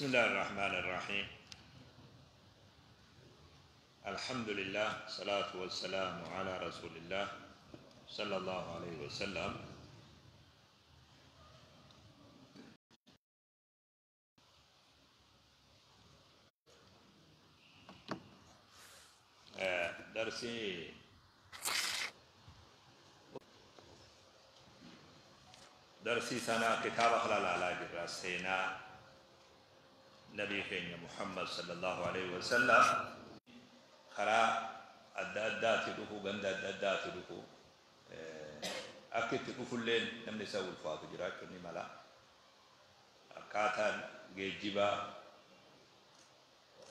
بسم الله الرحمن الرحيم. الحمد لله، الصلاة والسلام على رسول الله صلى الله عليه وسلم. درسي درسي سنة كتاب خلال على جرا نبي خيني محمد صلى الله عليه وسلم خرا أدى دفو غند أدى دفو أكيد دفو الليل نمني سوي الفاضي جرا كني ملا كاتان جيبا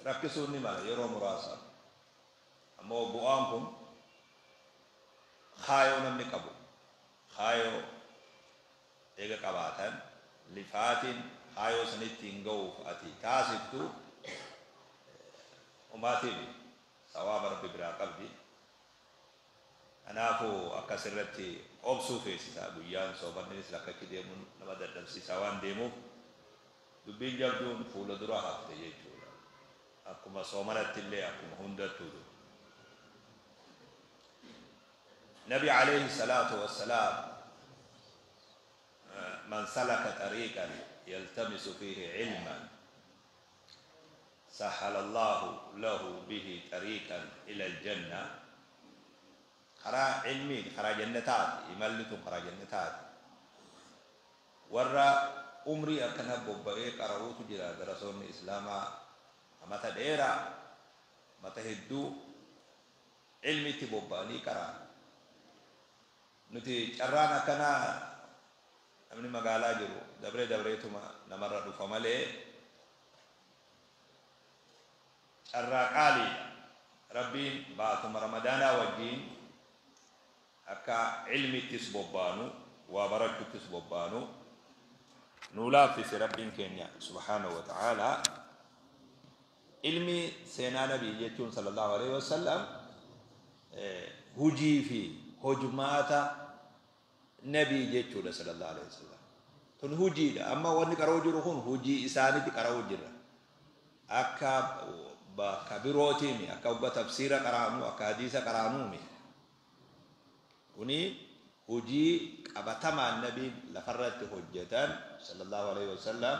ركزوني ملا يرو مراسا أما بوانكم خايو نمني كابو خايو إيجا كباتن لفاتين خايو سنتين جو أتي تاسبتو وما تبي ثواب ربي برا قلبي أنا أفو أكسرتي أبسو في سيسا بيان صوبان نيس لك كديمون نبدأ سيساوان ديمو دبين جابدون فول درا هفته يجولا أكما صومنا تلي أكما هندا تودو نبي عليه الصلاة والسلام من سلك طريقا يلتمس فيه علما سهل الله له به طريقا إلى الجنة. خرا علمي خرا جنتات يملتو خرا جنتات ورا عمري أكنا بوبئي قرأوت جرا درسون إسلاما متى ديرا متى هدو علمي تبوباني قرأ نتي چرانا كنا namni magaalaa jiru dabree dabreetuma namarra dhufa malee carraa qaaliidha. Rabbiin baatuma ramadaanaa wajjiin akka ilmittis bobbaanu waa barachuttis bobbaanu nuu laaffise Rabbiin keenya subhaanahu wa ta'aalaa. Ilmi seenaa nabii jechuun sallallahu alaihi wasallam hujii fi hojumaata nabii jechuudha sallallahu alaihi wasallam. Tun hujiidha. Amma wanni qara'uu jiru kun hujii isaaniitti qara'uu jirra. Akka bakka birootiimi, akka hogga tafsiira qaraanu, akka hadiisa qaraanuumi. Kuni hujii qabatamaan nabiin lafarratti hojjetan sallallahu alaihi wasallam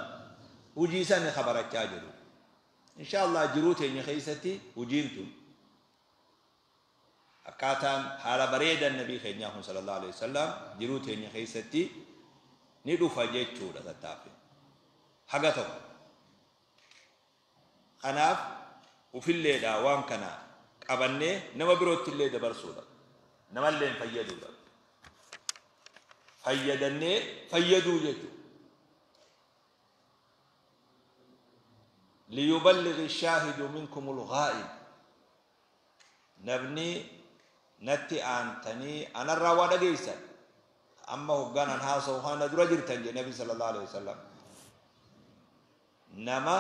hujii isaanii kabarachaa jiru. Insha Allah jiruu teenya keessatti hujiin tun akkaataan haala bareedan nabii keenyaa kun sallallahu alaihi wasallam jiruu teenya keessatti ni dhufa jechuudha tattaaffii haga tokko. Kanaaf ufilleedha waan kana qabannee nama birootti illee dabarsuudha. Namallee hin fayyaduudha. Fayyadannee fayyaduu jechuudha. ليبلغ الشاهد منكم الغائب. نبني نتي أنتني أنا الرواد جيسا أما هو كان هذا وخانا درجة تنجي النبي صلى الله عليه وسلم نما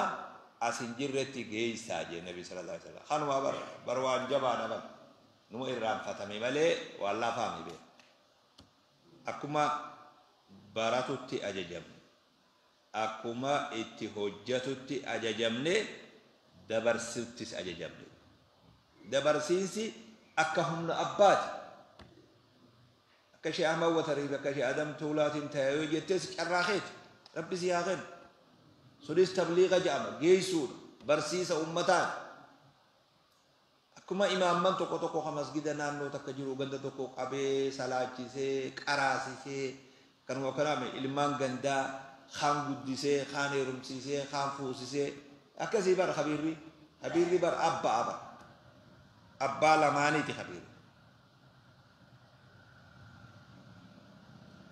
أسنجرتي جيسا جي النبي صلى الله عليه وسلم خانوا بر بروان جبا نبا نمو إرام فتمي ملي والله فامي به أكما براتوتي أججم أكما اتهجتوتي أججمني دبرسوتي أججمني دبرسينسي akka humna abbaati. Akka ishee Ahmad Watariif akka ishee Adam Tuulaatiin ta'e yoo jettees carraa keeti. Rabbi si haa kennu. Sunis tabliiqa jedhama. Geessuudha. Barsiisa ummataati. Akkuma imaamman tokko tokko kan masgida naannoo takka jiru ganda tokko qabee salaachisee qaraasisee kanuma kanaame ilmaan gandaa kaan guddisee kaan heerumsiisee kaan fuusisee akkasii bara kabiirri kabiirri bara abbaa bara. Abbaa lamaaniiti kabiiru.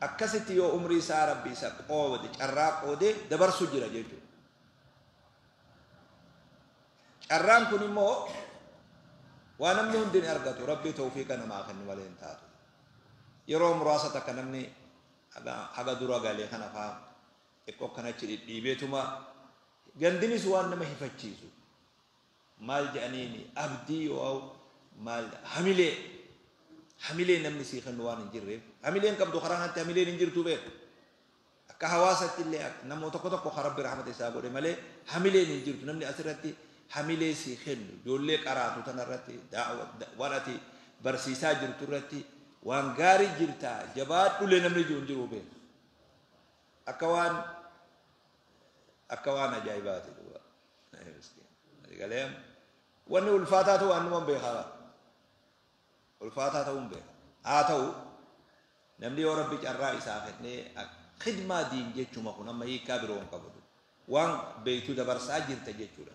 Akkasitti yoo umrii isaa rabbi isa qoode carraa qoodee dabarsu jira jechuudha. Carraan kun immoo waan namni hundi hin argatu rabbi tawfiiqa namaa kennu malee hin taatu. Yeroo muraasa takka namni haga dura galee kana faa xiqqoo akkanachi dhidhiibeetuma gandinis waan nama hifachiisu. Maal jedhaniini abdii yoo maal hamilee hamilee namni sii kennu waan hin jirreef hamileen qabdu karaa kanatti hamileen hin jirtu beeku. Akka hawaasatti illee namoota tokko tokko Rabbi rahmata isaa godhe malee hamileen hin jirtu. Namni asirratti hamilee si kennu ijoollee qaraatu tanarratti waan ati barsiisaa jirtu irratti waan gaarii jirta jabaadhulee namni jiru hin jiru beeku. Akka waan ajaa'ibaati duuba. Galee wanni ulfaataa ta'u waan numan beekaa ulfaataa ta'uu hin beeka. Haa ta'u namni yoo Rabbi carraa isaa kennee khidmaa diin jechuma kun amma hiikaa biroo hin qabatu. Waan beektuu dabarsaa jirta jechuudha.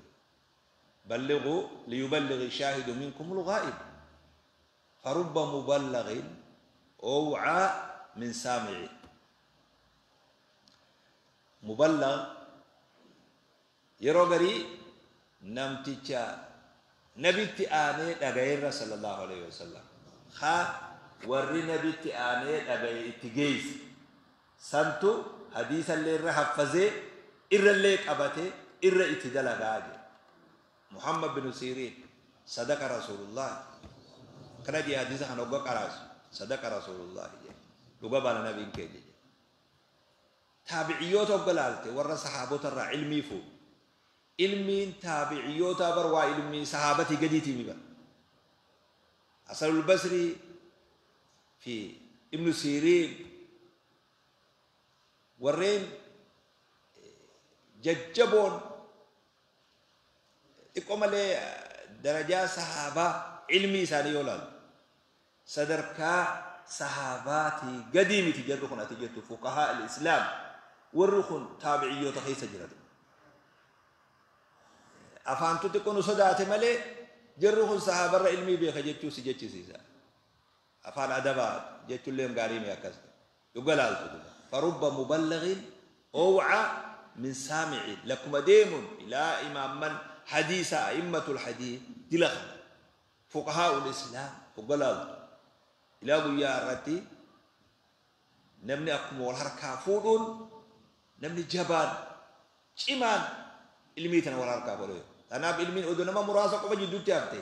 Ballighuu liyuballighi shaahidu minkum al-ghaa'ib. Farubba muballighin aw'aa min saami'i. Muballigh yeroo garii namticha nabitti aanee dhagayeerra sallallahu alaihi wasallam. Haa warri nabitti aanee dhagaye itti geesse. Santu hadiisallee irra haffazee irrallee qabatee irra itti dalagaa jedhe. Muhammad bin Siiriin sadaqa Rasuulullah. Kana jee hadiisa kana hogga qaraasu sadaqa Rasuulullah jedhe. Dhuga baana nabiin keenya jedhe. Taabiciyyoota hogga laalte warra sahaabota irraa ilmii fuudhu. Ilmiin taabiciyyoota bar waa ilmii sahaabatii gadiitii mi bar. Hasanul Basrii fi Ibnu Siiriin warreen jajjaboon xiqqoo malee darajaa sahaabaa ilmii isaanii yoo laalu sadarkaa sahaabaatii gadii miti jarri kun ati jettu fuqahaa al-islaam warri kun taabiciyyoota keessa jiratu. Afaantu xiqqoo nu sodaate malee jarri kun sahaabarra ilmii beeka jechuu si jechisiisa. Afaan adabaa jechuullee gaarii mi akkas dhuga laaltu. Farubba muballighin aw'aa min saami'in lakkuma deemuun ilaa imaamman hadiisa a'immatul hadiis dila kana fuqahaa'ul islaam dhuga laaltu ilaa guyyaa irratti namni akkuma wal harkaa fuudhuun namni jabaan cimaan ilmii tana wal harkaa fuudhu. Kanaaf ilmiin oduu nama muraasa qofa jidduutti hafte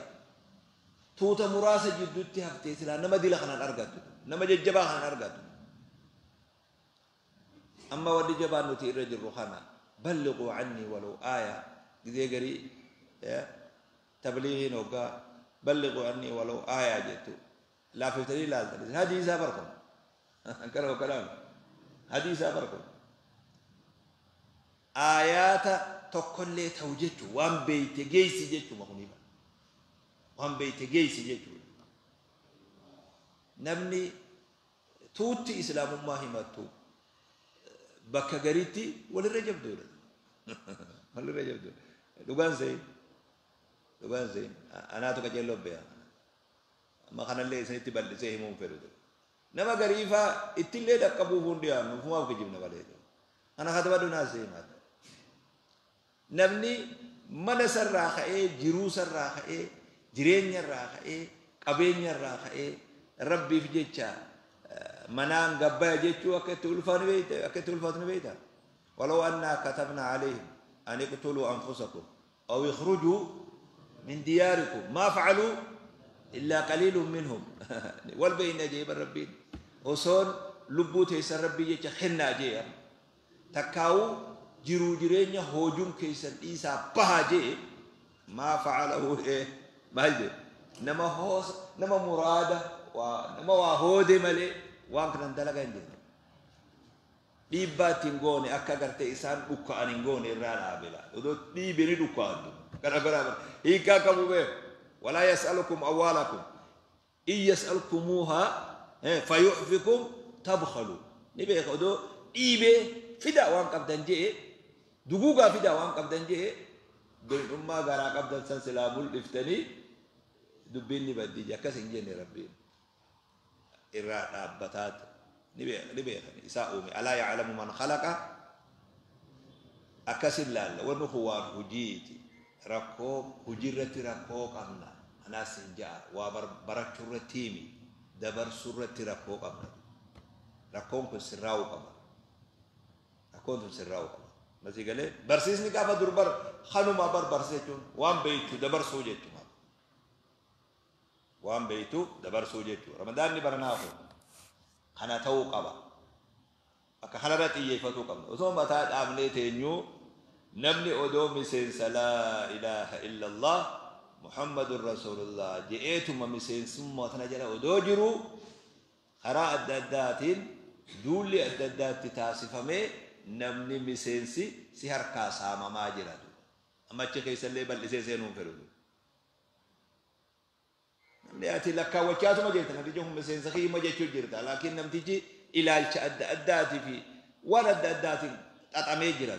tuuta muraasa jidduutti hafte silaa nama dila kanaan argattu nama jajjabaa kanaan argattu. Amma wanni jabaan nuti irra jirru kana ballighuu annii walau aaya gizee garii tabliigiin hoggaa ballighuu annii walau aaya jettu laafiftanii ilaaltan hadiisaa barkun kana kalaam hadiisaa barkun aayaata tokkollee ta'u jechuun waan beeyte geessi jechuuma kuniifa waan beeyte geessi jechuudha. Namni tuutti islaamummaa himattu bakka gariitti walirra jabduudha. Walirra jabduudha. Dhugaan se'in anaatu qajeelloo beekaa. Amma kanallee isinitti bal'isee himuun fedhu. Nama gariifaa ittillee dhaqqabuuf hundi yaadnu ufumaaf kijibna malee. Ana katabadhu naas himaata. Namni mana sarraa ka'ee jiruu sarraa ka'ee jireenya irraa ka'ee qabeenya irraa ka'ee rabbiif jecha manaan gabbaya jechuu akka itti ulfaatu beeyta akka itti ulfaatu ni beeyta. Walau annaa katabna alayhim an iqtuluu anfusakum aw ikhrujuu min diyaarikum maa facaluu illaa qaliilun minhum. Wal beeyna jeeba rabbiin osoon lubbuu teessan rabbii jecha kennaa jee takkaa'uu jiruu jireenya hoojuun keessan dhiisaa bahaa jee maa facalahu maal jee nama hoosa nama muraada waa nama waa hoode malee waan kanan dalagaa hin jirre. Dhiibbaa ittiin goone akka gartee isaan dhukka'an hin goone irraa dhaabela. Odoo dhiibeni dhukka'an gara biraa hiikaa qabu beeku. Walaa yas'alukum awwaalakum in yas'alkumuuhaa fayu'fikum tabkhalu. Ni beeka odoo dhiibee fidaa waan qabdan jee duguugaa fidaa waan qabdan jee doyidhummaa garaa qabdan san silaa mul'iftanii dubbiin ni baddi akkas hin jenne rabbiin irraa dhaabbataati. Ni beekan isaa uume alaa ya'lamu man khalaqa akkasin laalla wanni kun waan hujiiti rakkoo hujiirratti rakkoo qabna anaas hin ja'a waa barachuu irratti himi dabarsuu irratti rakkoo qabna rakkoon kun sirraa'uu qaba rakkoon kun sirraa'uu qaba masii galee barsiisni gaafa dur bar kanuma bar barsiisa jechuun waan beeytu dabarsuu jechuudha waan beeytu dabarsuu jechuudha ramadaanni baranaa kun kana ta'uu qaba. Akka kanarra xiyyeeffatuu qabna. Osoo mataa dhaabnee teenyuu namni odoo miseensa laa ilaaha illallah Muhammadun Rasuulullah je'eetuma miseensummaa tana jala odoo jiru karaa adda addaatiin duulli adda addaatti taasifamee namni miseensi si harkaa saamamaa jira. Amma achi keessallee bal'isee seenuu hin fedhu. Namni ati lakkaawwachaatuma jirta, namtichi kun miseensa kiyyuma jechuu jirta, laakiin namtichi ilaalcha adda addaatii fi waan adda addaatiin xaxamee jira.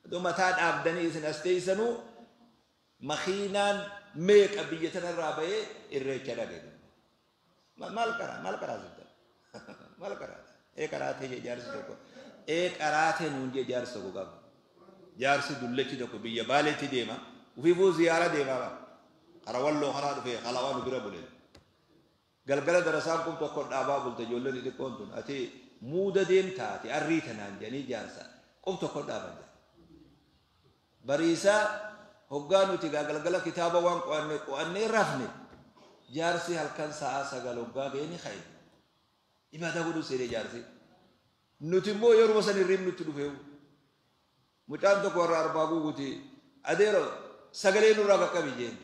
Odoo mataa dhaabdanii isin as teessanuu makiinaan meeqa biyya tanarraa bahee irreecha dhaqe. Maal qaraa maal qaraa sirta maal qaraa ee qaraatee jee jaarsi tokko ee qaraatee nuun jee jaarsi tokko qaba. Jaarsi dullachi tokko biyya Baaleetti deema, ufiifuu ziyaara deemaa qaba. Kara Walloo karaa dhufee halawaa nu bira bule. Galgala darasaan kun tokko dhaabaa bulte, ijoolleen xixiqqoon tun ati muuda deemtaati arrii tanaan jedhanii jaarsa qub tokko dhaaban jedha. Bariisaa hoggaa nuti galgala kitaaba waan qo'anne qo'annee rafne, jaarsi halkan sa'a 9 hoggaa ga'e ni ka'e. Ibaadaa godhuu seenee jaarsi. Nuti immoo yeruma san hirribni nutti dhufeewu. Mucaan tokko warra Arbaa Guuguti, adeero sagalee nurraa qaqqabi jeen.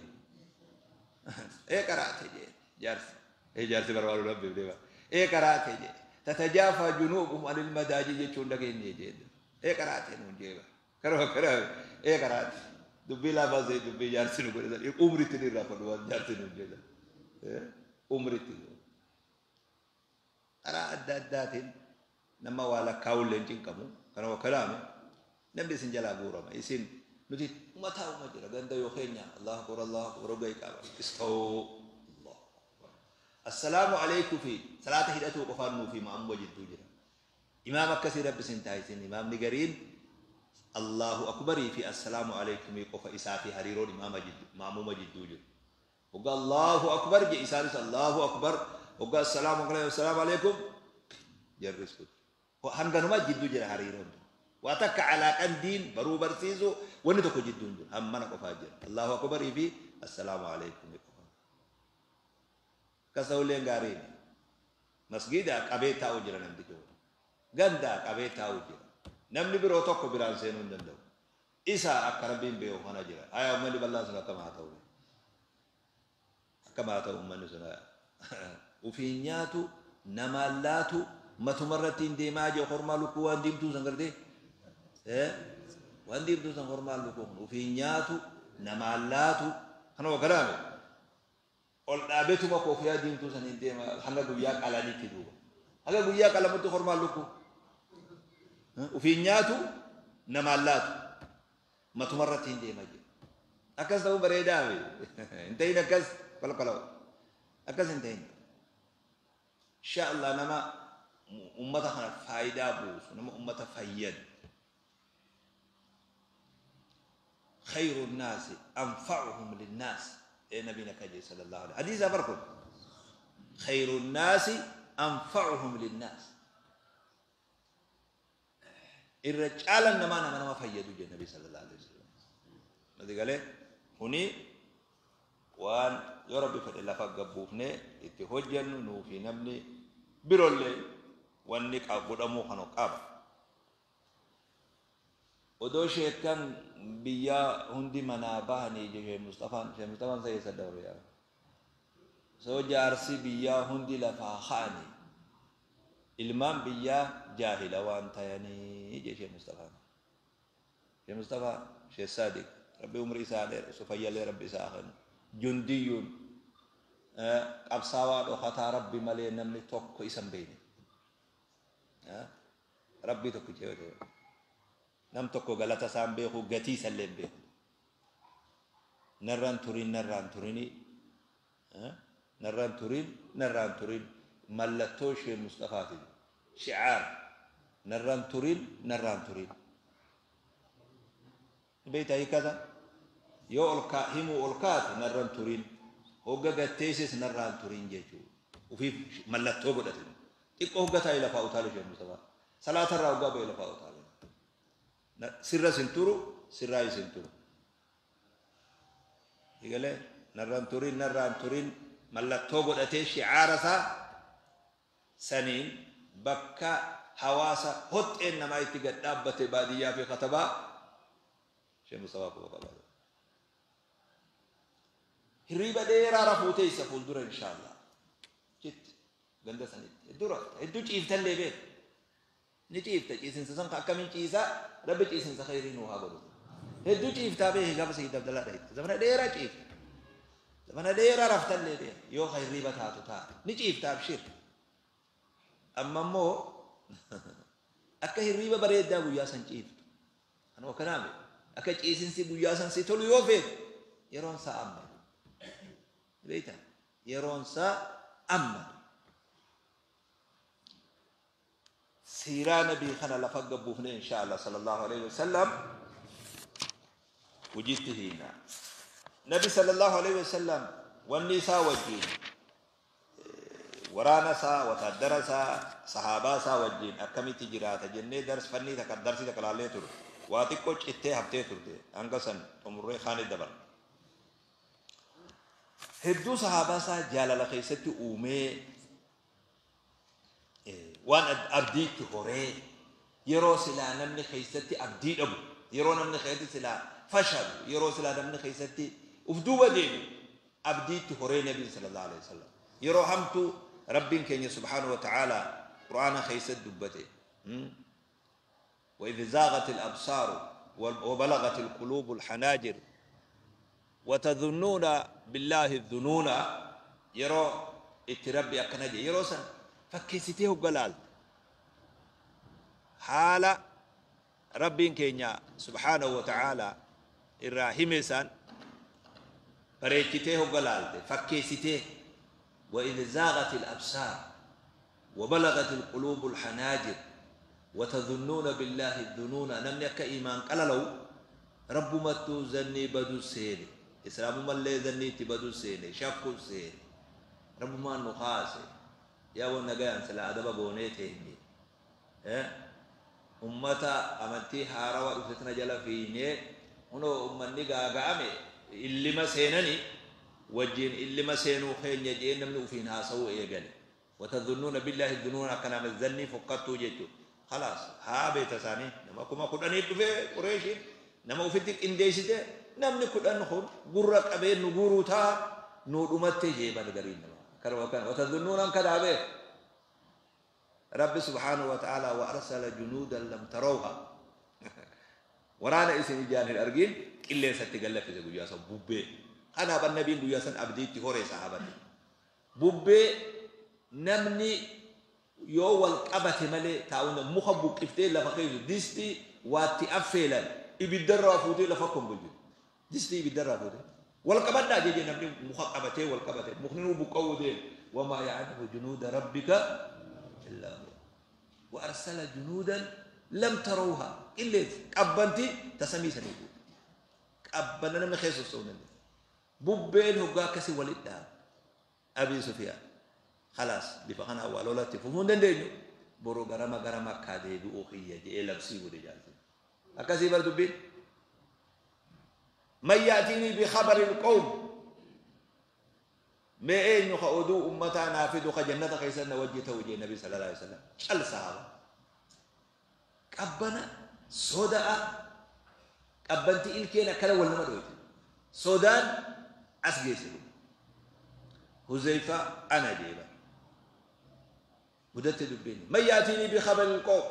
Ee qaraate jeen jaarsi. Ee jaarsi barbaadu rabbiif deema. Ee qaraate jee. Tatajaafaa junuubuhum anil madaajii jechuun dhageenye jeen. Ee qaraate nuun jeeba. Karuma kana ee qaraate. Dubbii laafaa see dubbii jaarsi nu godhe umritti ni irraa fadhu waan jaarsi nuun jedha. Umritti. Karaa adda addaatiin nama waa lakkaa'ullee hin cinqamu. Kanuma kalaame namni isin jalaa guurama. Isin nuti mataa uma jira ganda yoo keenya Allahu akbar Allahu akbar hoggaa iqaama istawuu Allahu akbar. Assalaamu alaikum fi salaata hidhatuu qofaan nuu fi ma'amuma jidduu jira. Imaam akkasii Rabbi isin taasisin. Imaamni gariin Allahu akbarii fi assalaamu alaikumii qofa isaa fi hariiroon imaama jidduu ma'amuma jidduu jiru. Hoggaa Allahu akbar je isaanis Allahu akbar, hoggaa assalaamu alaikum assalaamu alaikum jarris kutu. Hanganuma jidduu jira hariiroon tun. Waa takka alaaqan diin baruu barsiisuu wanni tokko jidduu hin jiru. Hammana qofaa jira. Allahu akbarii fi assalaamu alaikum qofa. Akkas ta'ulleen gaarii miti. Masgiida qabee taa'u jira namtichi kun. Ganda qabee taa'u jira. Namni biroo tokko biraan seenuu hin danda'u. Isa akka Rabbiin beeku kana jira. Haya, ummanni bal'aan sun akkam haa ta'u? Akkam haa ta'u ummanni sun? Ufiin nyaatu, namaan laatu, matuma irratti hin deemaa jiru kormaa lukkuu waan diimtuu san gartee? Waan diimtuu san kormaa lukkuu kun ufiin nyaatu, namaan laatu, kana wakalaame. Ol dhaabetuma koofiyaa diimtuu san hin deema hanga guyyaa qalanitti duuba. Hanga guyyaa qalamutti kormaan lukkuu. Ufiin nyaatu, namaan laatu. Matuma irratti hin deema jiru. Akkas ta'uu bareedaa mi? Hin ta'in akkas qalqala'u. Akkas hin ta'in. Insha Allah nama ummata kana faayidaa buusu, nama ummata fayyadu. Khayru naasi anfa'uhum linnaas. Ee nabiin akka jedhe sallallahu alaihi. Hadiisa bar kun. Khayru naasi anfa'uhum linnaas. Irra caalan namaa nama nama fayyadu jedhe nabi sallallahu alaihi wasallam. Mati galee kuni waan yoo Rabbi fedhe lafa gabbuufnee itti hojjennu nuu fi namni biroollee wanni godhamuu kanu qaba. Odoo sheekkan biyyaa hundi manaa bahanii je Sheekh Musxafaan, Sheekh Musxafaan sa eessa dabre yaa? Osoo jaarsi biyyaa hundi lafaa ka'anii ilmaan biyyaa jaahila waan tayanii je Sheekh Musxafaan. Sheekh Musxafaa, Sheekh Saadiq, Rabbi umrii isaa haa dheeressu, fayyallee Rabbi isaa haa kennu. Jundiyyuun qabsaawaa dhokataa Rabbi malee namni tokko isa hin beekne. Rabbii tokkicha yoo ta'e nam tokko galata isaa hin beeku, gatii isallee hin beeku. Narraan turin, narraan turini, narraan turin, narraan turin mallattoo Sheekh Musxafaati. Shi'aar narraan turin, narraan turin. Beektaa hiikaa? Yoo ol himuu ol kaate narraan turin, hogga gatteesses narraan turin jechuudha. Ufiif mallattoo godhate. Xiqqoo hogga taa'ee lafaa utaale Sheekh Mustafaa. Salaatarraa hoggaa ba'ee lafaa utaale. Sirra sin turu, sirraa isin turu. Egalee narraan turin, narraan turin mallattoo godhatee shi'aara isaa saniin Bakka hawaasa hoxxeen namaa itti gad dhaabbate baadiyyaa fi katabaa Sheekh Mustafaa quba qaba. Hirriiba dheeraa rafuu teessa fuuldura inshaallah. Jetti ganda sanitti hedduu rafta, hedduu ciiftallee beek. Ni ciifta, ciisinsa san akkamiin ciisaa, Rabbi ciisinsa khayrii nuu haa godhu. Hedduu ciiftaa beeki gaafa Sayyid Abdallaa dhahitte. Zamana dheeraa ciifta. Zamana dheeraa raftallee beek yoo ka hirriiba taatu taate. Ni ciifta abshir. Amma immoo akka hirriiba bareedaa guyyaa san ciiftu. Kanuma akkanaa miti. Akka ciisinsi guyyaa san si tolu yoo feete yeroon isaa amma. Beektaa? Yeroon isaa amma. Siiraa nabii kana lafa gabbuufne insha Allah sallallahu alaihi wasallam hojiitti hiina. Nabi sallallahu alaihi wasallam wanni isaa wajjin waraana isaa, wataaddara isaa, sahaabaa isaa wajjin akkamitti jiraata jennee dars fannii takka darsii takka laallee ture. Waa xiqqoo cittee haftee turte, hanga san xumurree kaanii dabarre. Hedduu sahaabaa isaa jaalala keessatti uumee, waan abdiitti horee, yeroo silaa namni keessatti abdii dhabu, yeroo namni keessatti silaa fashalu, yeroo silaa namni keessatti uf duuba deemu abdiitti horee nabiin sallallahu alaihi wasallam. Yeroo hamtuu Rabbiin keenya subhaanahu wa ta'ala Qur'aana keessatti dubbate. وإذ زاغت الأبصار وبلغت القلوب الحناجر وتظنون بالله الظنون. Yeroo itti Rabbi akkana jedhe, yeroo san fakkeessitee hogga haala Rabbiin keenya subhaanahu wa ta'ala irraa hime san bareechitee hogga laalte fakkeessitee, وإذ زاغت الأبصار وبلغت القلوب الحناجر وتظنون بالله الظنون. Namni akka iimaan qalalawu Rabbumattuu zannii badu seene, Islaamumallee zannii itti badu seene, shakku seene, Rabbumaan nu kaase yaa wan nagayaan sila adaba goonee teenye ummata amantii haarawaa dhufte tana jala fiinee hunoo ummanni gaaga'ame illima seenani wajjin illima seenuu keenya jee namni ufiin haasa'uu eegale. وتظنون بالله الظنون akkana zannii fokkattuu jechuudha. خلاص haa beeta isaanii nama 10,000 dhufee Qureeshiin nama ufitti qindeessite, namni 10 kun gurra qabee nu guuruu taa nu dhumatte jee gariin nama kanuma kana وتظنون kanaa beek. Rabbi subhaanahu wa ta'ala وأرسل جنودا لم تروها, waraana isin ijaan hin argin qilleensatti gallaffise guyyaa san bubbee. Kanaaf annabiin guyyaa san abdiitti horee sahaabatti bubbee namni yoo wal qabate malee taa'uun muka buqqiftee lafa keessa distii waatti affeelan ibiddarraa fuutee lafa komboljitu, distii ibiddarraa fuutee wal qabadhaa jeje, namni muka qabatee wal qabate mukni nu buqqa'uu deemu. وما يعلم جنود ربك إلا هو. وأرسل جنودا لم تروها, qilleensi qabbanti tasamii sanii guute qabbana namni keessa osoo hin bubbeen hoggaa akkasii walit dhaaba. Abii Sufiyaan خلاص bifa kana waa lolatti fufuu hin dandeenyu, boru garama gara Makkaa deebi'uu kiyya jedhee labsii godhe jaalti. Akkasii bar dubbiin. من يأتيني بخبر القوم, mee eenyu ka oduu ummataa naa fidu ka jannata keessa na wajji ta'u jee Nabi sallallahu alaihi wasallam. Cal sahaaba qabbana soda'a qabbanti ilkeen akkana wal nama dhoyte sodaan as geesse. Huzaifa ana jeeba mudatte dubbiin. من يأتيني بخبر القوم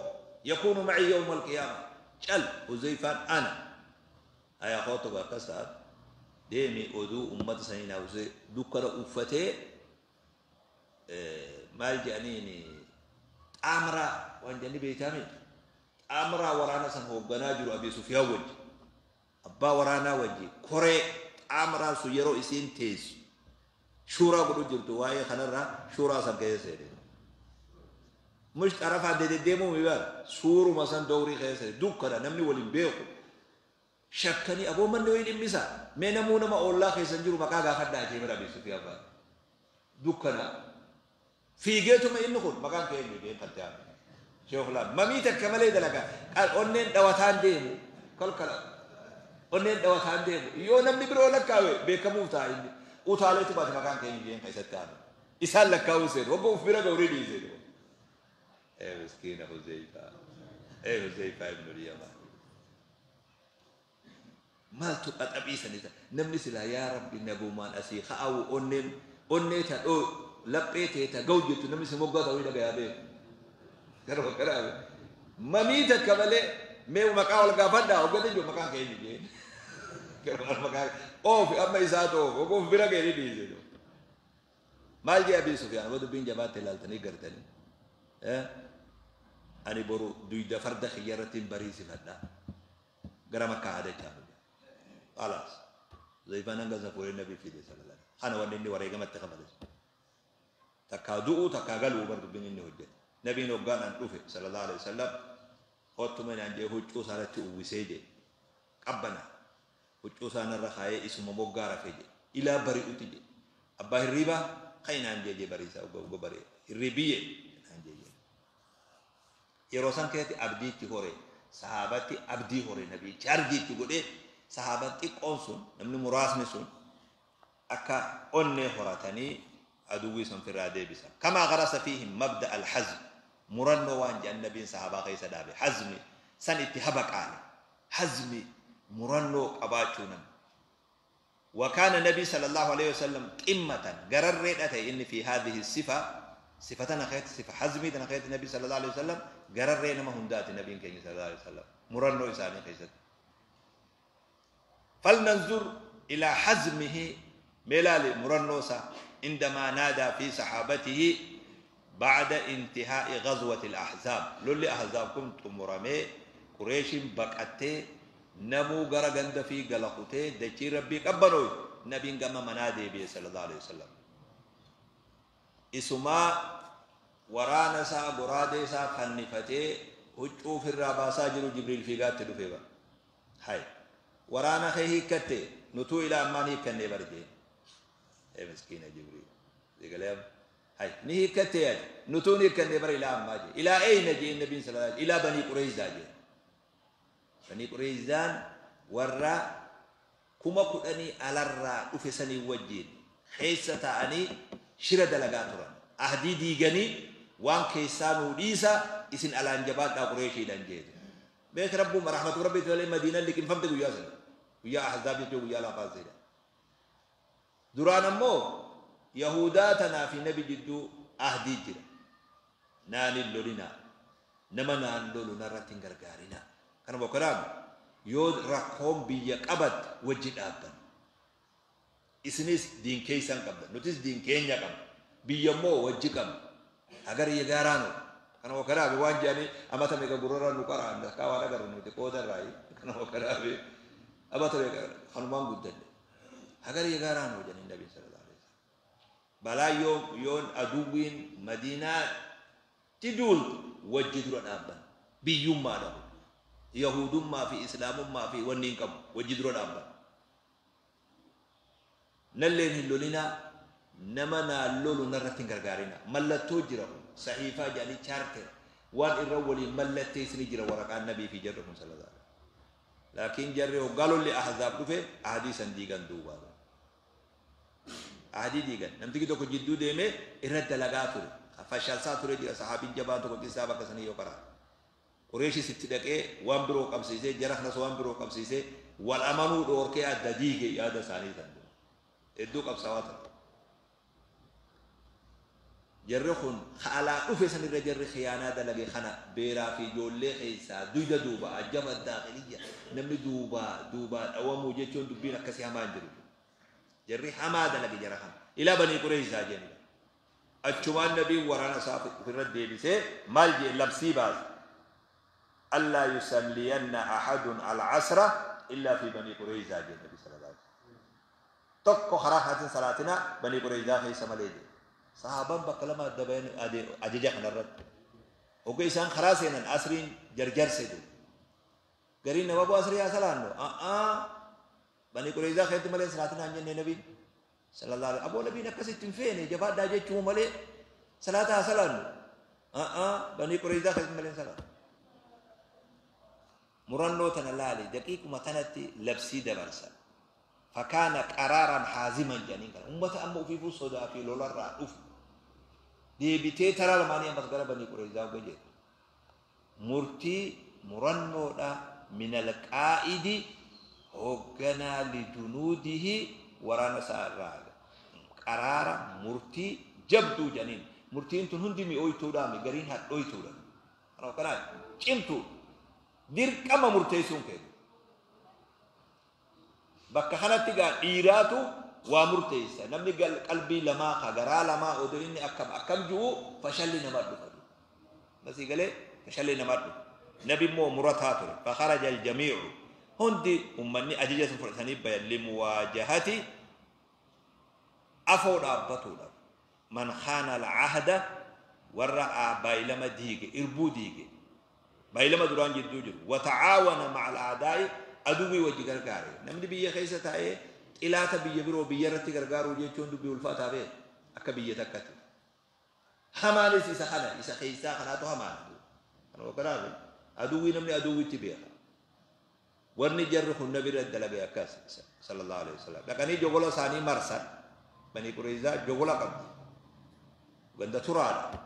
يكون معي يوم القيامة. Cal Huzaifaan ana aya kootu akkasaat deemi oduu ummata sanii naa usee dukkana uffatee maal jedhaniini xaamraa waan jedhani beektaami xaamraa waraana san hoogganaa jiru Abi Sufyaan wajji abbaa waraanaa wajji koree xaamraa sun yeroo isiin teessu shuuraa godhu jirtu waa'ee kanarraa shuuraa san keessa seene. Mush xarafaa deddeemuu mi bara suuruma san dowrii keessa dukkana namni waliin beeku shakkanii aboo manni wayii dhimmisa mee namuu nama oollaa keessan jiru maqaa gaafadhaa jee bira Abi Sufyaan fa'aa dukkana fiigeetuma inni kun maqaan kee eenyu jeen kan ta'an sheekhulaan mamii takka malee dalagaa onneen dhawataan deemu kalkala onneen dhawataan deemu yoo namni biroo lakkaawe beekamuuf ta'a inni utaaleetu baate maqaan kee eenyu jeen keessatti aanu isaan lakkaa'uu seenu wagga uf bira ga'urii dhiisee. Ee miskiina Huzeyfaa. Ee Huzeyfaa ibnul Yamaan. Maaltu qaxabii san namni silaa yaa Rabbi nagumaan asii ka'awu onneen onnee ta dhoo laphee tee ta ga'u jettu namni si moggaa ta'uu dhagayaa beeku. Garuma karaa mamii takka malee mee maqaa wal gaafadhaa hoggate jiru maqaan keenya jeen. Garuma maqaa oofi amma isaa oofi oguuf bira ga'ee dhiise. Maal jee Abii Sufyaan waan dubbiin jabaatte ilaaltanii gartanii. Ani boru duyda farda kiyya irratti hin bariisifadha. Gara Makkaa aadachaa. خلاص زيفان hanga safuuree nabi fide sallallahu alaihi kana wanni inni wareegamatti kafale takkaa du'u takkaa galuu bar dubbiin inni hojjete nabiin hoggaan an dhufe sallallahu alaihi wasallam hottuma naan jee huccuu isaarratti uwwisee jee qabbana huccuu isaanirra kaayee isuma moggaa rafee jee ilaa bari'uti jee abbaa hirriibaa kai naan jee jee bariisaa ogga bari'e hirriibiyye naan jee jee yeroo san keessatti abdiitti hore sahaabatti abdii hore nabii chaarjiitti godhee sahaabaan xiqqoon sun namni muraasni sun akka onnee horatanii aduwwii san firraa deebisa. Kamaa garasa fiihim mabda alhazm murannoo waan jedhan nabiin sahaabaa keessa dhaabe hazmi san itti habaqaale hazmi murannoo qabaachuu namni. وكان النبي صلى الله عليه وسلم قمة قرر ريدته إن في هذه الصفة صفتنا خيت صفة حزمي خيت النبي صلى الله عليه وسلم قرر رينا ما هندات النبي صلى الله عليه وسلم مرنو إساني خيست. فلننظر إلى حزمه ملال مرنوسا عندما نادى في صحابته بعد انتهاء غزوة الأحزاب لولي أحزاب كنت مرمي قريش بقتي نمو غرغند في غلقتي دچي ربي قبنوي نبي غما منادي بي صلى الله عليه وسلم اسما ورانسا غراديسا خنفتي هجو في الراباسا جرو جبريل في غات دفيبا هاي ورانا خي هيكتي نتو إلى أمان هيكني برجين إيه مسكينة جبريل يقول هاي نهيكتي نتو نهيكني بر إلى أمان جي إلى أين جي النبي صلى الله عليه وسلم إلى بني قريظة جي بني قريظة ورا كما كأني على الرا أفسني وجين حيث تعني شرد لغاترا أهدي ديغني وان كيسانو ديسا إسن على أنجبات قريشي دنجيت بيك ربو مرحمة ربي تعالى مدينة لكن فهمت ويا سن ويا أحزاب يتو ويا لا فازيدا دوران مو يهودا في نبي جدو أهدي جرا ناني لولينا نما نان لولو نراتين غرغارينا كان بكرام يود رقم بيك أبد وجد أبدا إسنيس دين كيسان قبل نوتيس دين كينيا قبل بيمو وجد قبل أجر يجارانو kana wakaraabe waan jedhanii amata meeqa gurrarraa nu qara'an dakkaa waan agarru nuti qooda irraayi kana wakaraabe amata meeqa kanumaan guddanne hagar yegaaraan jedhanii nabi sallallahu alaihi wasallam balaa yoon aduwwiin madiinaa tiduultu wajji dura dhaabban biyyummaa dhabu yahudummaa fi islaamummaa fi wanni hin qabu wajji dura dhaabban nalleen hin lolinaa nama naan lolu narratti hin gargaarina mallattoo jira kun صحيفة جاني شارتر وان الرولي ملتي سنجر ورقة النبي في جرهم صلى الله عليه وسلم لكن جره قالوا لي أحزاب كفه أحاديث ديغان دوبا أحاديث ديغان نمتي تو جدو ديمه إرد لغاتور فشل ساتور جرا صحابي جبان تو كسابا كسني يقرا قريش ست دقه وان برو قبسيسه جرخنا وان برو قبسيسه والامنو دوركي ادديغه يا ثاني تن ادو قبسوات jarri kun alaa dhufe sanirra jarri khiyaanaa dalage kana beeraa fi ijoollee keessaa duyda duuba ajjaba daaqiliyya namni duubaa duubaa dhawamuu jechuun dubbiin akkasii hamaa hin jiru. Jarri hamaa dalage jara kana ilaa banii Qurayzaa jenna. Achumaan nabiin waraana isaa ofirra deebisee maal jee labsii baase. Allaa yusalliyanna ahadun al-asra illaa fi banii Qurayzaa jee nabi sallallahu alaihi wasallam. Tokko karaa haatiin salaatina banii Qurayzaa keessa malee jee. Sahaabaan bakka lama adda bayan ajaja kanarratti. Oggee isaan karaa seenan asriin jarjarse jiru. Gariin nama bu'aa asrii haa salaannu. Banii Qurayzaa keessatti malee salaatina hin jenne nabiin. Sallallahu alaihi aboo nabiin akkasitti hin feene jabaadhaa jechuu malee salaata haa salaannu. Banii Qurayzaa keessatti malee salaannu. Murannoo tana laali daqiiquma tanatti labsii dabarsa. فكان قرارا حازما جانين كان أمة أمه في صدا في لولا رأف دي بيتي ترى لماني أمس غرا بني قريظة وجه Murtii murannoodha min alqaa'idi hoogganaa lijunuudihi waraana isaa irraa qaraara murtii jabduu janiin. Murtiin tun hundi mi'ooytuudhaami gariin hadhooytuudha. Kanaaf cimtuu dirqama murteessuun kennu. Bakka kanatti gaa dhiiraatu waa murteessa. Namni qalbii lamaa ka garaa lamaa odoo inni akkam akkam jiru fashalli nama dhufa. Masii galee fashalli nama dhufa. Nabi immoo murataa ture. Fakharaja aljamiicu hundi ummanni ajaja sun fudhatanii bayan limuwaajahati afoo dhaabbatuudhaaf. Man khaana alcahda warra baay'ilama diige irbuu diige baay'ilama duraan jidduu jiru watacaawana maca al'aadaa'i aduwwii wajji gargaare. Namni biyya keessa taa'ee xilaata biyya biroo biyya irratti gargaaruu jechuun dubbii ulfaataa bee akka biyya takkatti. Hamaanis isa kana isa keessaa kanaatu hamaana. Kanuma kanaaf aduwwii namni aduwwiitti beeka. Warni jarri kun nabi irra dalage akkas sallallahu alaihi wasallam. Dhaqanii jogola isaanii marsan. Banii Qurayzaa jogola qabdi. Ganda turaadha.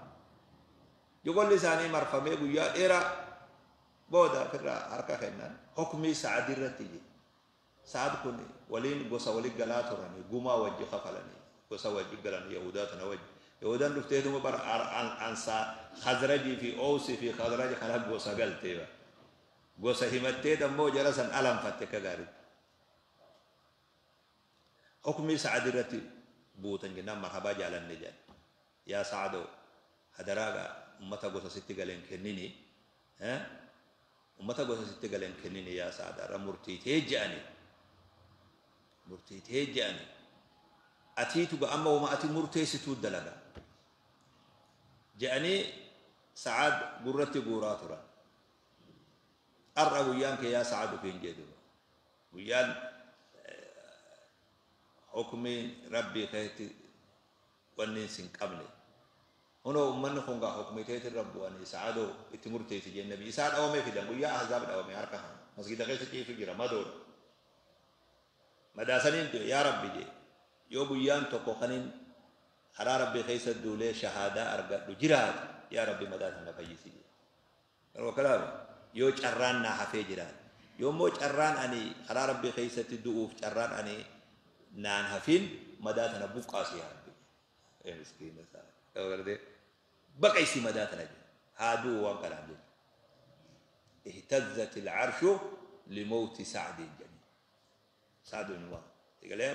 Jogolli isaanii marfamee guyyaa dheeraa booda ofirraa harka kennan hukmii Sa'ad irratti jira. Sa'ad kun waliin gosa waliin galaa turanii gumaa wajji kafalanii gosa wajji galan Yahudaa tana wajji. Yahudaan dhufteetuma bara ansaa Khazrajii fi Oosii fi Khazraji kana gosa galtee gosa himattee ammoo jara san alanfatte akka gaariitti. Hukmii Sa'ad irratti buutan jennaan marhabaa jaalanne jedhan. Yaa Sa'adoo hadaraagaa ummata gosa sitti galeen kennini ummata gosa sitti galeen kennini yaa Sa'ad irra murtiitee je'ani murtiitee je'ani atiitu ga amma wama ati murteessituu dalaga je'anii Sa'ad gurratti guuraa turan. Har'a guyyaan kee yaa Sa'ad ofiin jedhu guyyaan hukmiin rabbii keetti wanni sin qabne. Hunoo ummanni kun gaa hukmii teetiin rabbu'anii Sa'adoo itti murteessi jeen nabi isaa dhawamee fidan guyyaa Ahzaab dhawame harka kana masgida keessa ciisu jira madoodha. Madaasaniin ture yaa rabbi jee yoo guyyaan tokko kanin karaa rabbii keessa duulee shahaadaa argadhu jiraate yaa rabbi madaa sana fayyisi jee. Garuu kanaaf yoo carraan naa hafee jiraate yoo immoo carraan ani karaa rabbii keessatti du'uuf carraan ani naan hafin madaa tana buqqaasi yaa rabbi. Miskiina isaa. Baqaysi madaa tana jedhe haa du'u waan kanaan jedhe. Ihtazzat al-arshu limawti Sa'din jedhe. Sa'd ibn Mu'adh. Egalee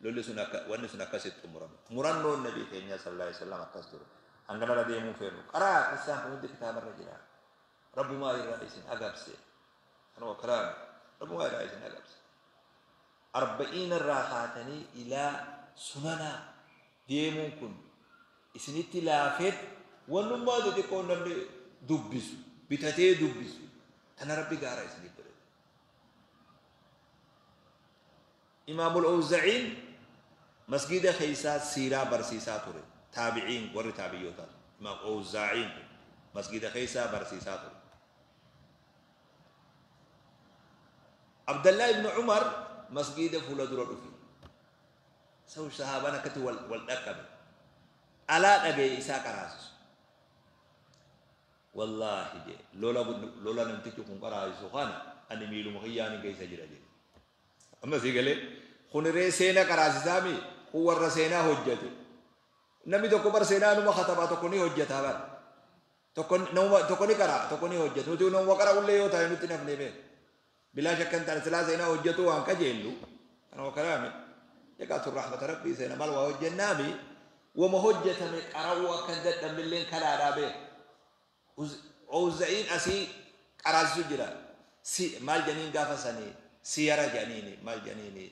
lolli sun akka wanni sun akkasitti xumurame. Murannoon nabii keenya sallallahu alaihi wasallam akkas ture. Hangana deemuu feenu. Qaraa qissaan kun hundi kitaabarra jira. Rabbumaa irraa isin agabse. Kanuma kalaam. Rabbumaa irraa isin agabse. 40 irraa kaatanii ilaa sunanaa deemuun kun isinitti laafeet wannummaa xixiqqoo namni dubbisu bitatee dubbisu tana rabbi gaara isiniif godhe. Imaamul Awza'iin masgida keessaa siiraa barsiisaa ture. Taabiciin warri taabiyyootaa Imaam Awzaa'iin kun masgida keessaa barsiisaa ture. Abdallaa ibn Umar masgida fuula dura dhufe. Sawu sahaabaan akkatti wal dhaqqabe. Alaa dhagee isaa qaraasisu. Wallaahi jee lola namtichi kun qaraasisu kana ani miiluma kiyyaan keessa jira jee. Amma sii galee kun ree seenaa qaraasisaami kun warra seenaa hojjete. Namni tokko bar seenaa numa katabaa tokko ni hojjetaa bar. Tokko ni qaraa tokko ni hojjeta. Nuti nama qara'ullee yoo ta'e nutti nafnee beeku. Bilaa shakkan taane silaa seenaa hojjetu waan kajeellu. Kanuma kalaame. Egaa rahmata rabbii seena maal waa hojjennaami. Wama hojjetame qara'uu akka hin dadhabnilleen kalaadhaa beeku. Awza'iin asii qaraasisu jira. Maal jedhaniin gaafa sanii siyara jedhaniini maal jedhaniini